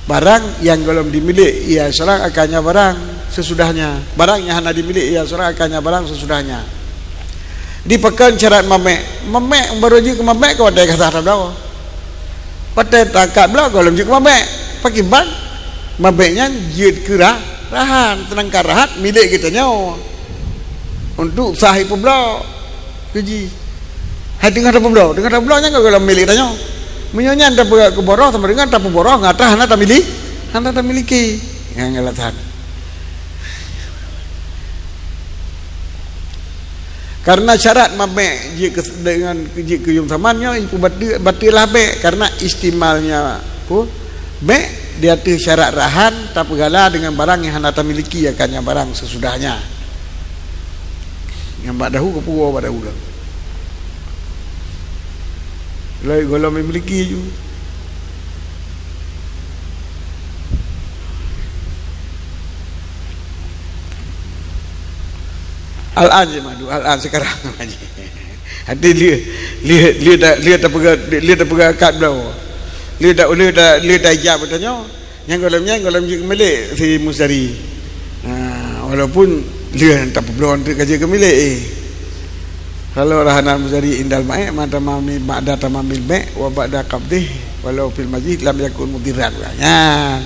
Barang nyang gohlom dimilék ia seurang akannya barang sesudahnya. Barang nyang hana dimilék ia seurang akannya barang sesudahnya. Di pakon syarat mabni'? Mabni' baru jeuet keu mabni' keu watèe ka sah tabloe. Watèe takat bloe gohlom jeuet keu mabni'. Pakriban? Mabni' nyan jeuet keu ra-, rahan, seudangkan rahan milék geutanyoe. Untuk sah ipeubloe keu jih. Hai teungoh tapeubloe, teungoh tapeubloe nyan gohlom milék tanyoe. Meunyoe nyan tapeugah keu boroh, sama deungon tapeuboroh ngon atra hana tamili-, hana tamiliki. Nyan alasan. Karena syarat mabni' jeuet keu, deungon jeuet keu yum saman nyoe, ipeubateue, bateue lah bèk, karena istimalnya peue? Bèk di ateueh syarat rahan tapeugala deungon barang nyang hana tamiliki akannya barang sesudahnya. Nyang bak dahu keupeue bak dahu lah. Lheueh gohlom memiliki ju. Al-an je madu, al-an sekarang. Hati lheueh, lheueh, lheueh ta-, lheueh tapeugah, lheueh tapeugah akad bloe. Lheueh ta-, lheueh ta-, lheueh taijab geutanyoe. Nyang gohlom nyan, gohlom jeuet keu milék si mustari. Ha, walaupun lheueh tapeubloe teuk ka jeuet keu milék, eh. Kalau rahan al-mustari indal bai' ma tamami, ba'da tamamil bai' wa ba'da qabdih walau fil majlis lam yakun mudirran. Nyan.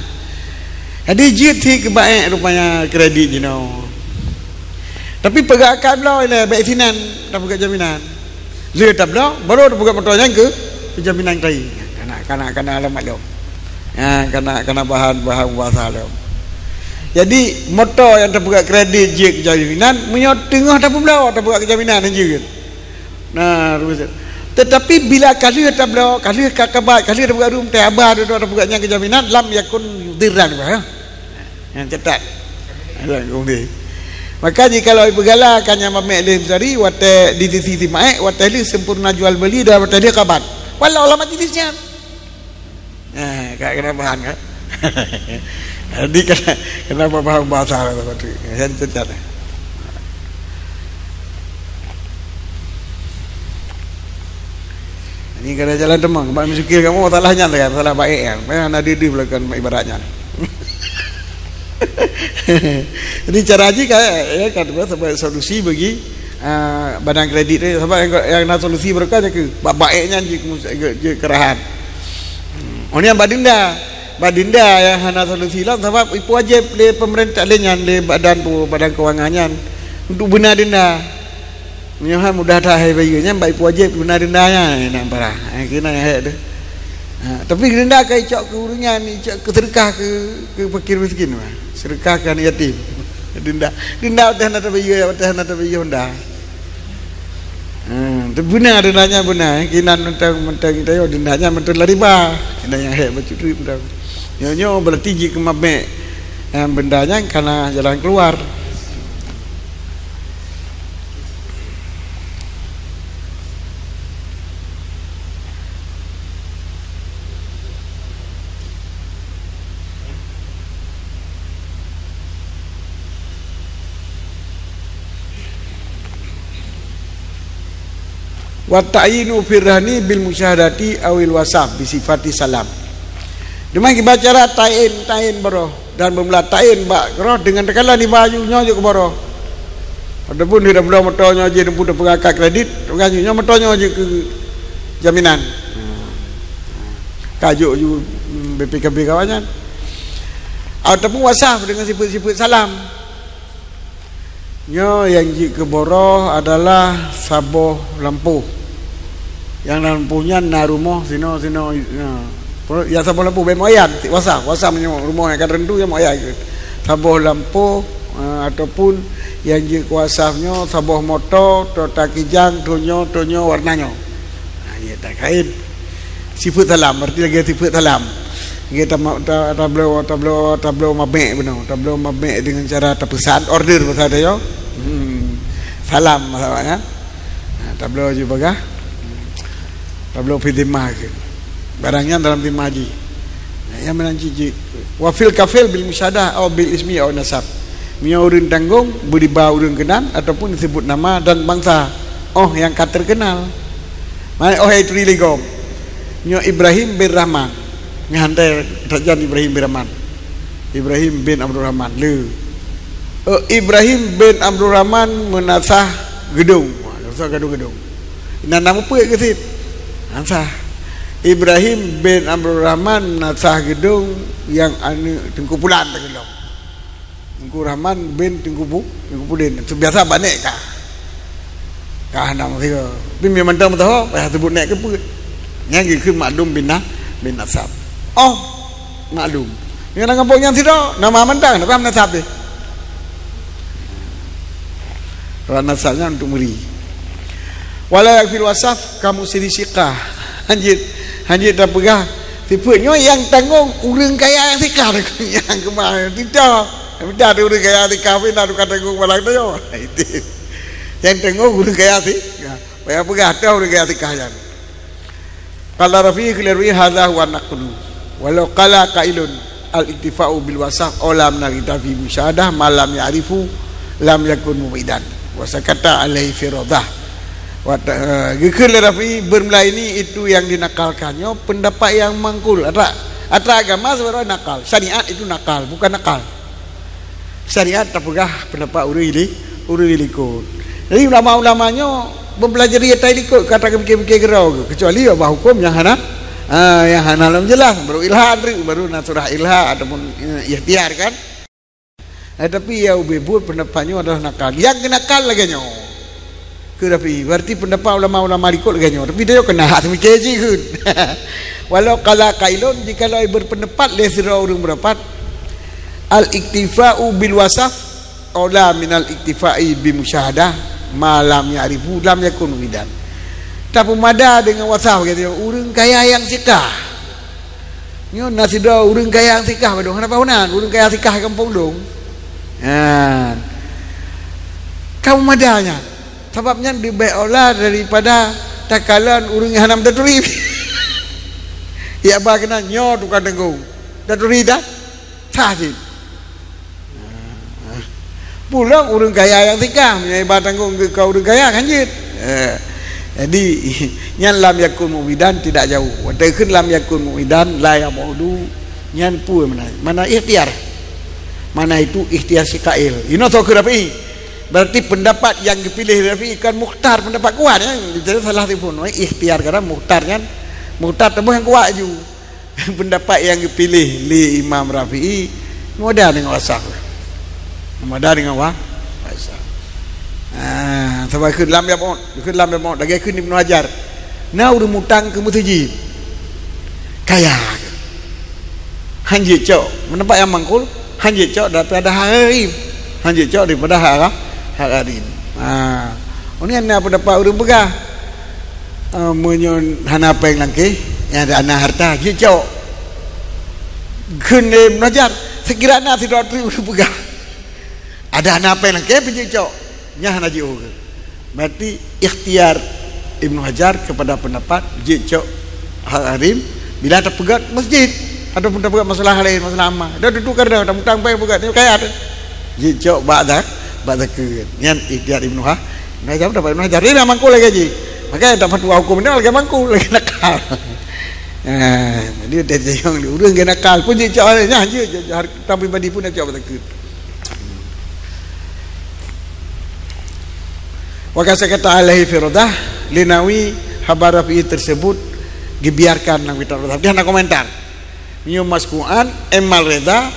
Jadi jeuet sit keu bai' rupanya kredit jinoe. Tapi peugah akad bloe ilèe bèk sinan tapeugah jaminan. Lheueh tabloe, baru tapeugah moto nyan keu jaminan tadi. Kana, kana, kana alamat lom. Ha, kana, kana bahan-bahan bahasa lom. Jadi, moto nyang tapeugah kredit jeuet keu jaminan, meunyoe teungoh tapeubloe tapeugah keu jaminan nyan jeuet. Nah, ruwet. Tetapi bila ka lheueh tabloe, ka lheueh ka kabat, ka lheueh tapeugah rum, teuh haba dudoe tapeugah nyan keu jaminan, lam yakun dirran, ya. Nyang catat. Ada kongsi. Maka jikalau ipeugala ka nyang mamék lé meusari, watèe di sisi si maék, watèe lheueh sempurna jual beuli dan watèe lheueh kaban. Walau lam majlis nyan. Eh, ka keunan paham kan? Jadi keunan, keunan paham bahasa lah tu. Nyang catat. Ini kada jalan teuma, bak misukir kamu masalah nyan kan, masalah baék nyan. Payah na deuh-deuh belakan ibarat nyan. Jadi cara jih kan, ya kan, sebagai solusi bagi, ah, badan kredit tu, sebab nyang, nyang na solusi mereka je ke, bak baék nyan je, je, je kerahan. Oh, ni bak denda. Bak denda nyang hana solusi lom, sebab ipu wajib lé pemerintah lé nyan, lé badan pu, badan kewangan nyan untuk beuna denda. Meunyoe hai mudah that hai bayeue nyan, bak ipuwajéb guna denda nyan, eh, nak parah. Eh, keunan nyang hék tu. Ha, tapi denda ka icok keu ureueng nyan, icok keu seudeukah keu, keu fakir miskin, bah. Seudeukah keu aneuk yatim. Denda, denda watèe hana tabayeue, watèe hana tabayeue honda. Ha, tu beuna denda nyan beuna, eh. Keunan mantong, mantong kita yo denda nyan mantong lariba. Denda nyang hék bacut duit mantong. Nyoe, nyoe berarti jih keu mabèk, eh, benda nyan kana jalan keluar. Wa ta'yinu fir rahni bil musyahadati awil wasaf bi sifati salam. Teuma kiban cara ta'yin, ta'yin baroh dan beumeulah ta'yin bak roh deungon teukalon iba aju nyoe jeuet keu baroh. Ataupun di bloe moto nyoe jih teumpat peugah kad kredit, peugah nyoe moto nyoe jeuet keu jaminan. Ka jok ju B P K B kawan nyan. Ataupun wasaf deungon sifeuet-sifeuet salam. Nyoe nyang jeuet keu baroh adalah saboh lampôh. Nyang lampôh nyan na rumoh sinoe, sinoe, na. Nyang saboh lampôh bèk meuayan, wasaf. Wasaf meunyoe rumoh nyang ka teureuntu nyang meuayan. Saboh lampôh, eh, ataupun nyang jeuet keu wasaf nyoe saboh moto, toh takijang, toh nyoe, toh nyoe, warna nyoe. Ha, ya, tak kain. Sifeuet salam, berarti lagèe sifeuet salam. Lagèe tama-, ta-, tabloe, tabloe, tabloe mabèk bunoe. Tabloe mabèk deungon cara tapeusan, order bahasa Aceh, yo. Hmm. Salam, masalah, kan? Ha, tabloe ju bagah. Tabloe fi zimmah kheun. Barang nyan dalam zimmah jih. Nah, nyang meunan cit jih. Wa fil kafil bil musyahadah au bil ismi au nasab. Meunyoe ureueng tanggong, beu riba ureueng keunan ataupun disebut nama dan bangsa. Oh, nyang ka terkenal. Makna oh nyang turi lé gob. Nyoe Ibrahim bin Rahman. Nyan hana tajak Ibrahim bin Rahman. Ibrahim bin Abdul Rahman. Le. Eh, Ibrahim bin Abdul Rahman meunasah geudong. Meunasah geudong-geudong. Inan nama peuet keu sit. Ansah. Ibrahim bin Abdul Rahman meunasah geudong nyang aneuk Teungku Pulan teukeulong. Teungku Rahman bin Teungku Pu-, Teungku Pudin. Biasa banék ka. Ka hana meusigoe. Tapi memang mantong meutuho, payah sebut nék keu peuet. Nyan geukheun maklum bin na-, bin nasab. Oh, maklum. Nyan ngon boh nyan sidroe, nama mantong, tapi nasab deh. Rot nasab nyan untuk meuri. Wala yakfil wasaf kamu siri siqah. Hanjeuet, hanjeuet tapeugah, sifeuet nyoe nyang tanggong ureueng kaya nyang siqah nyang keumah. Tidak. Tidak ada ureueng kaya nyang siqah, tapi na tukang tanggong barang tu nyoe. Itu. Nyang tanggong ureueng kaya siqah. Payah peugah, toh ureueng kaya siqah nyan. Qala Rafi'i, kheun lé Rafi'i, "Hadza huwa naqlu. Walau qala qailun al-iktifa'u bil wasaf aula minal iktifa'i bi musyahadah ma lam ya'rifu lam yakun mubidan. Wa sakata alaihi fi radah." Wa ta-, eh, geukheun lé Rafi'i, "Bermula ini itu yang dinakalkan." Nyoe pendapat yang mangkul. Atra, atra agama sebenarnya nakal. Syariat itu nakal, bukan nakal. Syariat tapeugah pendapat ureueng ili-, ureueng ilikot. Jadi ulama-ulama nyoe beupelajari ata ilikot, ka tapikir-pikir keudroe, kecuali bak huköm nyang hana, ha, nyang hana lom jelas, baru ilha, baru na surah ilha ataupun, eh, ikhtiar kan. Eh, tapi ya ubé buet pendapat nyoe adalah nakal. Nyang nakal lagèe nyoe. Kheun Rafi'i, berarti pendapat ulama-ulama likot lagèe nyoe. Tapi dia kena hak seumiké cit kheun. Walau qala qailun, jikalau berpendapat lé sidroe ureueng pendapat, al-iktifa'u bil wasaf aula minal iktifa'i bi musyahadah ma lam ya'rifu lam yakun mubidan. Tapeumada deungon wasaf, kata dia, ureueng kaya nyang siqah. Nyoe na sidroe ureueng kaya nyang siqah, padum hana pahonan, ureueng kaya siqah kampung dong. Nyan. Tapeumada nyan. Sabab nyan leubeh aula daripada takalon ureueng nyang hana taturi. Ya ba keunan nyoe tukang tanggong. Taturi dah? Sah cit. Pulang ureueng kaya nyang siqah, meunyoe iba tanggong keu ureueng kaya kan jeuet. Eh, jadi, nyan lam yakun mubidan tidak jauh. Watèe kheun lam yakun mubidan, la yab'udu, nyan peue makna? Makna ikhtiar. Makna itu ikhtiar si kail. Inoe soe kheun Rafi'i. Berarti pendapat nyang geupiléh Rafi'i kan mukhtar, pendapat kuat, ya. Jadi salah tipu. Ikhtiar kadang mukhtar nyan, mukhtar teuboh nyang kuat ju. Pendapat nyang geupiléh lé Imam Rafi'i, mudah deungon wasaf. Mudah deungon wa-, wasaf. Ah, sabab kheun lam Yamut, kheun lam Yamut, lagèe kheun Ibnu Hajar. Na ureueng mutang keu meuseujid. Kaya. Han jeuet cok. Meunampak nyang mangkul, han jeuet cok daripada hak gharim. Han jeuet cok daripada hak, hak gharim. Ha. Nyan na pendapat ureueng peugah, eh, meunyoe hana péng langkeh, nyang ada na harta, jeuet cok. Kheun lé Ibnu Hajar, seukira na sidroe teuk ureueng peugah, ada hana péng langkeh, pih jeuet cok. Nyan hana jiôh keuh. Berarti ikhtiar Ibnu Hajar kepada pendapat jeuet cok hak gharim bila tapeugöt masjid ataupun tapeugöt masalah laén, masalah amah. Dah tentu kada, tamutang péng peugöt, nyoe kaya teuh. Jeuet cok bak zak-, bak zakeuet. Nyan ikhtiar Ibnu Ha-, Ibnu Hajar, pendapat Ibnu Hajar. Dia memang mangkul lagèe jih. Makanya tak fatwa hukum ni lagèe mangkul, lagèe nakal. Ah, jadi dia, dia yang ureueng lagèe nakal pun jeuet cok, nyan jeuet, jeuet, jeuet, harta pribadi pun nak cok bak zakeuet. Wa qad sakata alaihi fi Radah, li nahwi khabar rafi'i tersebut dibiarkan lam kitab Radah. Dia hana komentar. Meunyoe maskuan, Imal Reda.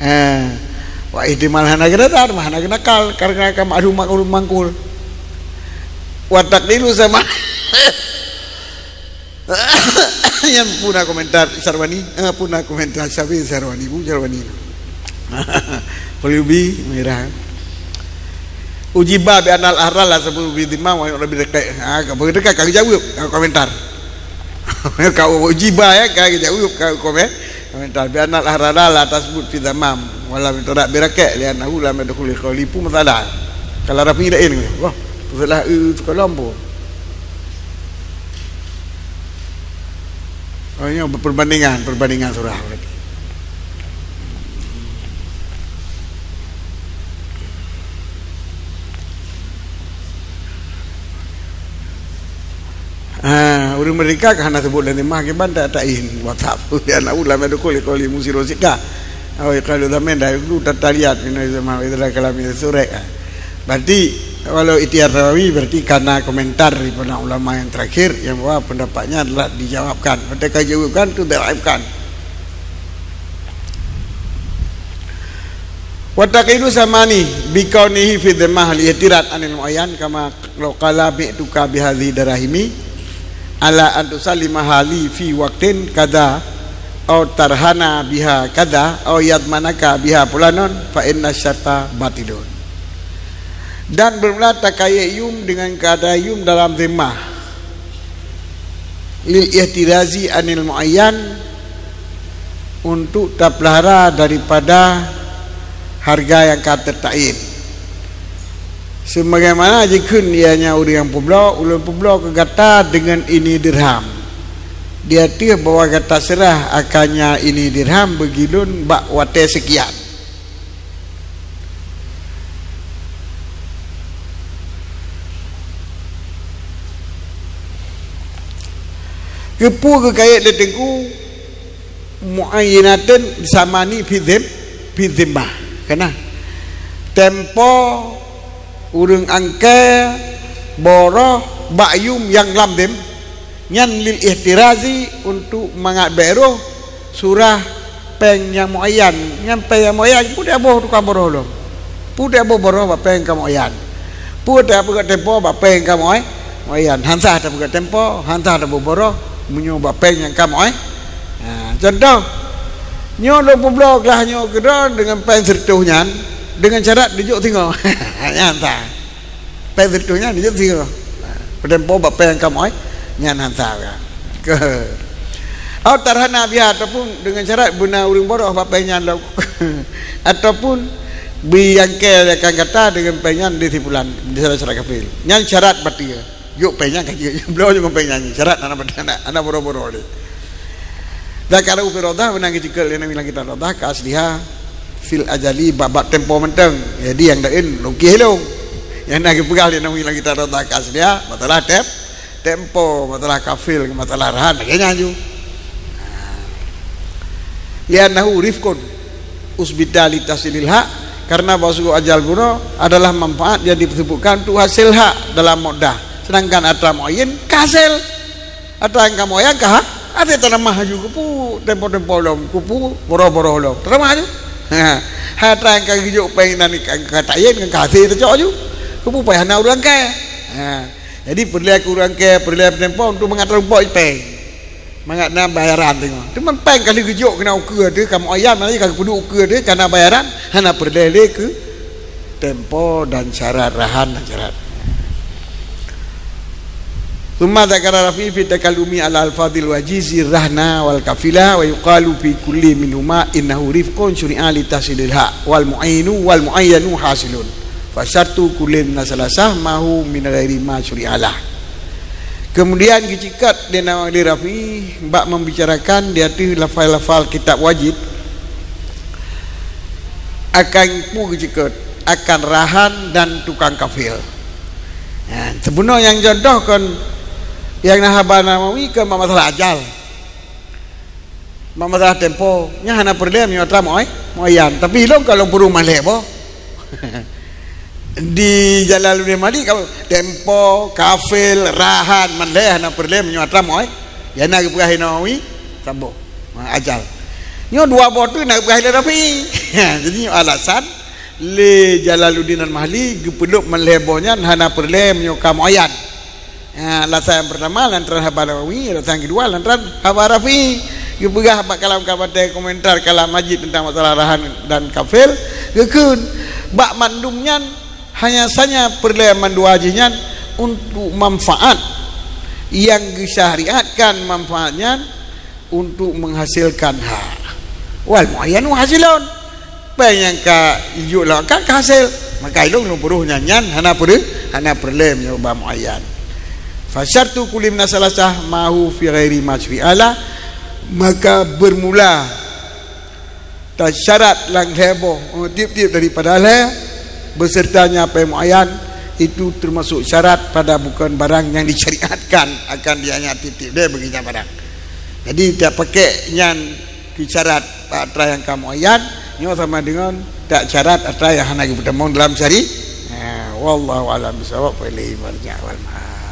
Ha. Wa ihtimal hana geureda, hana geunakalkan, karena ka ma'lum ma'lum mangkul. Wa taqlilu sama. Nyan puna komentar Sarwani, eh, puna komentar Syafi'i Sarwani, bu Sarwani. Pulubi mirah. Ujiba bi anal ahral la sabut bi dhimma wa yu'rab bi dekat. Ha, ka dekat ka jaweueb, ka komentar. Ka ujiba ya, ka jaweueb, ka komen. Komentar bi anal ahral la tasbut fi dhamam wa lam yu'rab bi raqi' li annahu lam yadkhul qawli pu masalah. Kalau rafi lain. Wah, masalah e sekolah pun. Oh, ini perbandingan, perbandingan surah berarti. Ha, ureueng Amerika ka hana sebut lé mah kiban tak ta'in WhatsApp. Dia nak ulam ada kul kul musiro sika. Awai kalau zaman dah dulu tak lihat, kena zaman itu dah kalam surek. Berarti, walau ikhtiar Nawawi, berarti karena komentar daripada ulama yang terakhir yang bahwa pendapatnya adalah dijawabkan. Maka jawabkan tu diraibkan. Wa taqidu samani bi kaunihi fi dhimmah li ihtirat anil muayyan kama law qala bi'tuka bi hadhihi darahimi ala an tusallima hali fi waqtin kada au tarhana biha kada au yadmanaka biha fulanun fa inna syarta batilun. Dan bermula takayek yum dengan kata yum dalam zimmah lil ihtirazi anil muayyan, untuk tapelihara daripada harga yang ka teutain. Sebagaimana jikheun ianya ureueng nyang peubloe, ulôn peubloe keu gata deungon ini dirham. Di ateueh bahwa gata seurah akannya ini dirham bagi lôn bak watèe seukian. Keupeue geukayek lé Teungku muayyinatun samani fi dhim-, fi dhimmah? Kana tempo ureueng angkée boroh bak yum nyang lam dhim, nyan lil ihtirazi, untuk mangat bèk roh surah péng nyang muayyan. Nyan péng nyang muayyan, peue taboh tukang boroh lom? Peue taboh boroh bak péng ka muayyan? Peue tapeugöt tempo bak péng ka muay-, muayyan? Han sah tapeugöt tempo, han sah taboh boroh meunyoe bak péng nyang ka muay-, ha, contoh, nyoe lôn peubloe glah nyoe keudroe deungon péng sireutôh nyan, deungon syarat dijok singoh. Nyan han sah. Péng sireutôh nyan jeuet singoh. Peutempo bak péng nyang ka muay, nyan han sah ka. Au tarhana biha, ataupun deungon syarat beuna ureueng boroh bak péng nyan lom. Ataupun bri angkée akan gata deungon péng nyan di si fulan, di syarat-syarat kafil. Nyan syarat batil. Jok péng nyan ka jeuet, bloe jok péng nyan. Syarat hana, hana, hana boro-boro lé. Dzakarahu fi Radah, meunan geuceukeut lé Nawawi lam kitab Radah, ka asliha fil ajali, bak, bak tempo mantong. Jadi nyang laén lukih lôn. Nyang na geupeugah lé Nawawi lam kitab Radah ka asliha, masalah tem-, tempo, masalah kafil, masalah rahan, lagèe nyan ju. Li'annahu rifqun usbita li tahsilil haq, karena bahwa sungguh ajal bunoe adalah manfaat yang disebutkan untuk hasil hak dalam muddah. Sedangkan atra muayyan ka hasil. Atra nyang ka muayyan ka ha-, até teutamah laju, keupeue tempo-tempo lom, keupeue boro-boro lom. Teutamah laju. Ha, hata nyang ka geujok péng nan ka, ka tayen ngon ka hasé tacok ju. Keupeue payah na ureuëng kée. Ha, jadi peureulée keu ureuëng kée, peureulée peutempo untuk mangat rumpok péng. Mangat na bayaran teungoh. Teuma péng ka lheueh geujok keu na ukeue teuh, ka muayyan, mana ka geupeuduek ukeue teuh, ka na bayaran, hana peureulée lé keu tempo dan syarat, rahan dan syarat. Tsumma dzakara Rafi'i fi takallumi ala alfadzil wajizi rahna wal kafila wa yuqalu fi kulli minhuma innahu rifqun syuri'a li tahsilil haq wal mu'inu wal mu'ayyanu hasilun. Fa syartu kullin minasalasah mahu min ghairi ma syuri'alah. Kemudian geuceukat di Nawawi Rafi'i bak membicarakan di ateueh lafal-lafal kitab wajib akan peue geuceukat, akan rahan dan tukang kafil. Ya, seubeuna nyang contoh kon nyang na haba Nawawi kon bak masalah ajal. Bak masalah tempo, nyan hana peureulée meunyoe atra muai-, muayyan. Tapi ilong kalau puru malée boh. Di Jalaluddin Mahali ka tempo, kafil, rahan, malée hana peureulée meunyoe atra muai-, ya na geupeugah Nawawi, saboh. Ha, ajal. Nyoe dua boh tu na geupeugah lé Rafi'i. Jadi nyoe alasan lé Jalaluddin Al-Mahali geupeuleueb malée boh nyan hana peureulée meunyoe ka muayyan. Ha, alasan nyang pertama lantaran haba Nawawi, alasan kedua lantaran haba Rafi'i. Geupeugah bak kalam ka batée komentar kalam Majid tentang masalah rahan dan kafil, geukheun bak mandum nyan hanya sanya peureulée mandua jih nyan untuk manfaat nyang geusyariatkan manfaat nyan untuk menghasilkan hak. Wal muayyanu hasilun. Péng nyang ka ijok lawakkan ka hasil. Maka ilong lôn puruh nyan, nyan hana peureulée, hana peureulée meunyoe ba muayyan. Fa syartu kulli minasalasah mahu fi ghairi masyri Allah. Maka bermula tasyarat lam lhée boh, oh, tiep-tiep daripada lhée besertanya péng muayyan itu termasuk syarat pada bukan barang yang disyariatkan akan dianyang tiep-tiep deh bagi nyan barang. Jadi tak pakai nyan keu syarat atra nyang ka muayyan, nyoe sama dengan tak syarat atra nyang hana geupeutamong dalam syari-, ha, wallahu a'lam bissawab, wa ilaihi marji' wal ma'ab.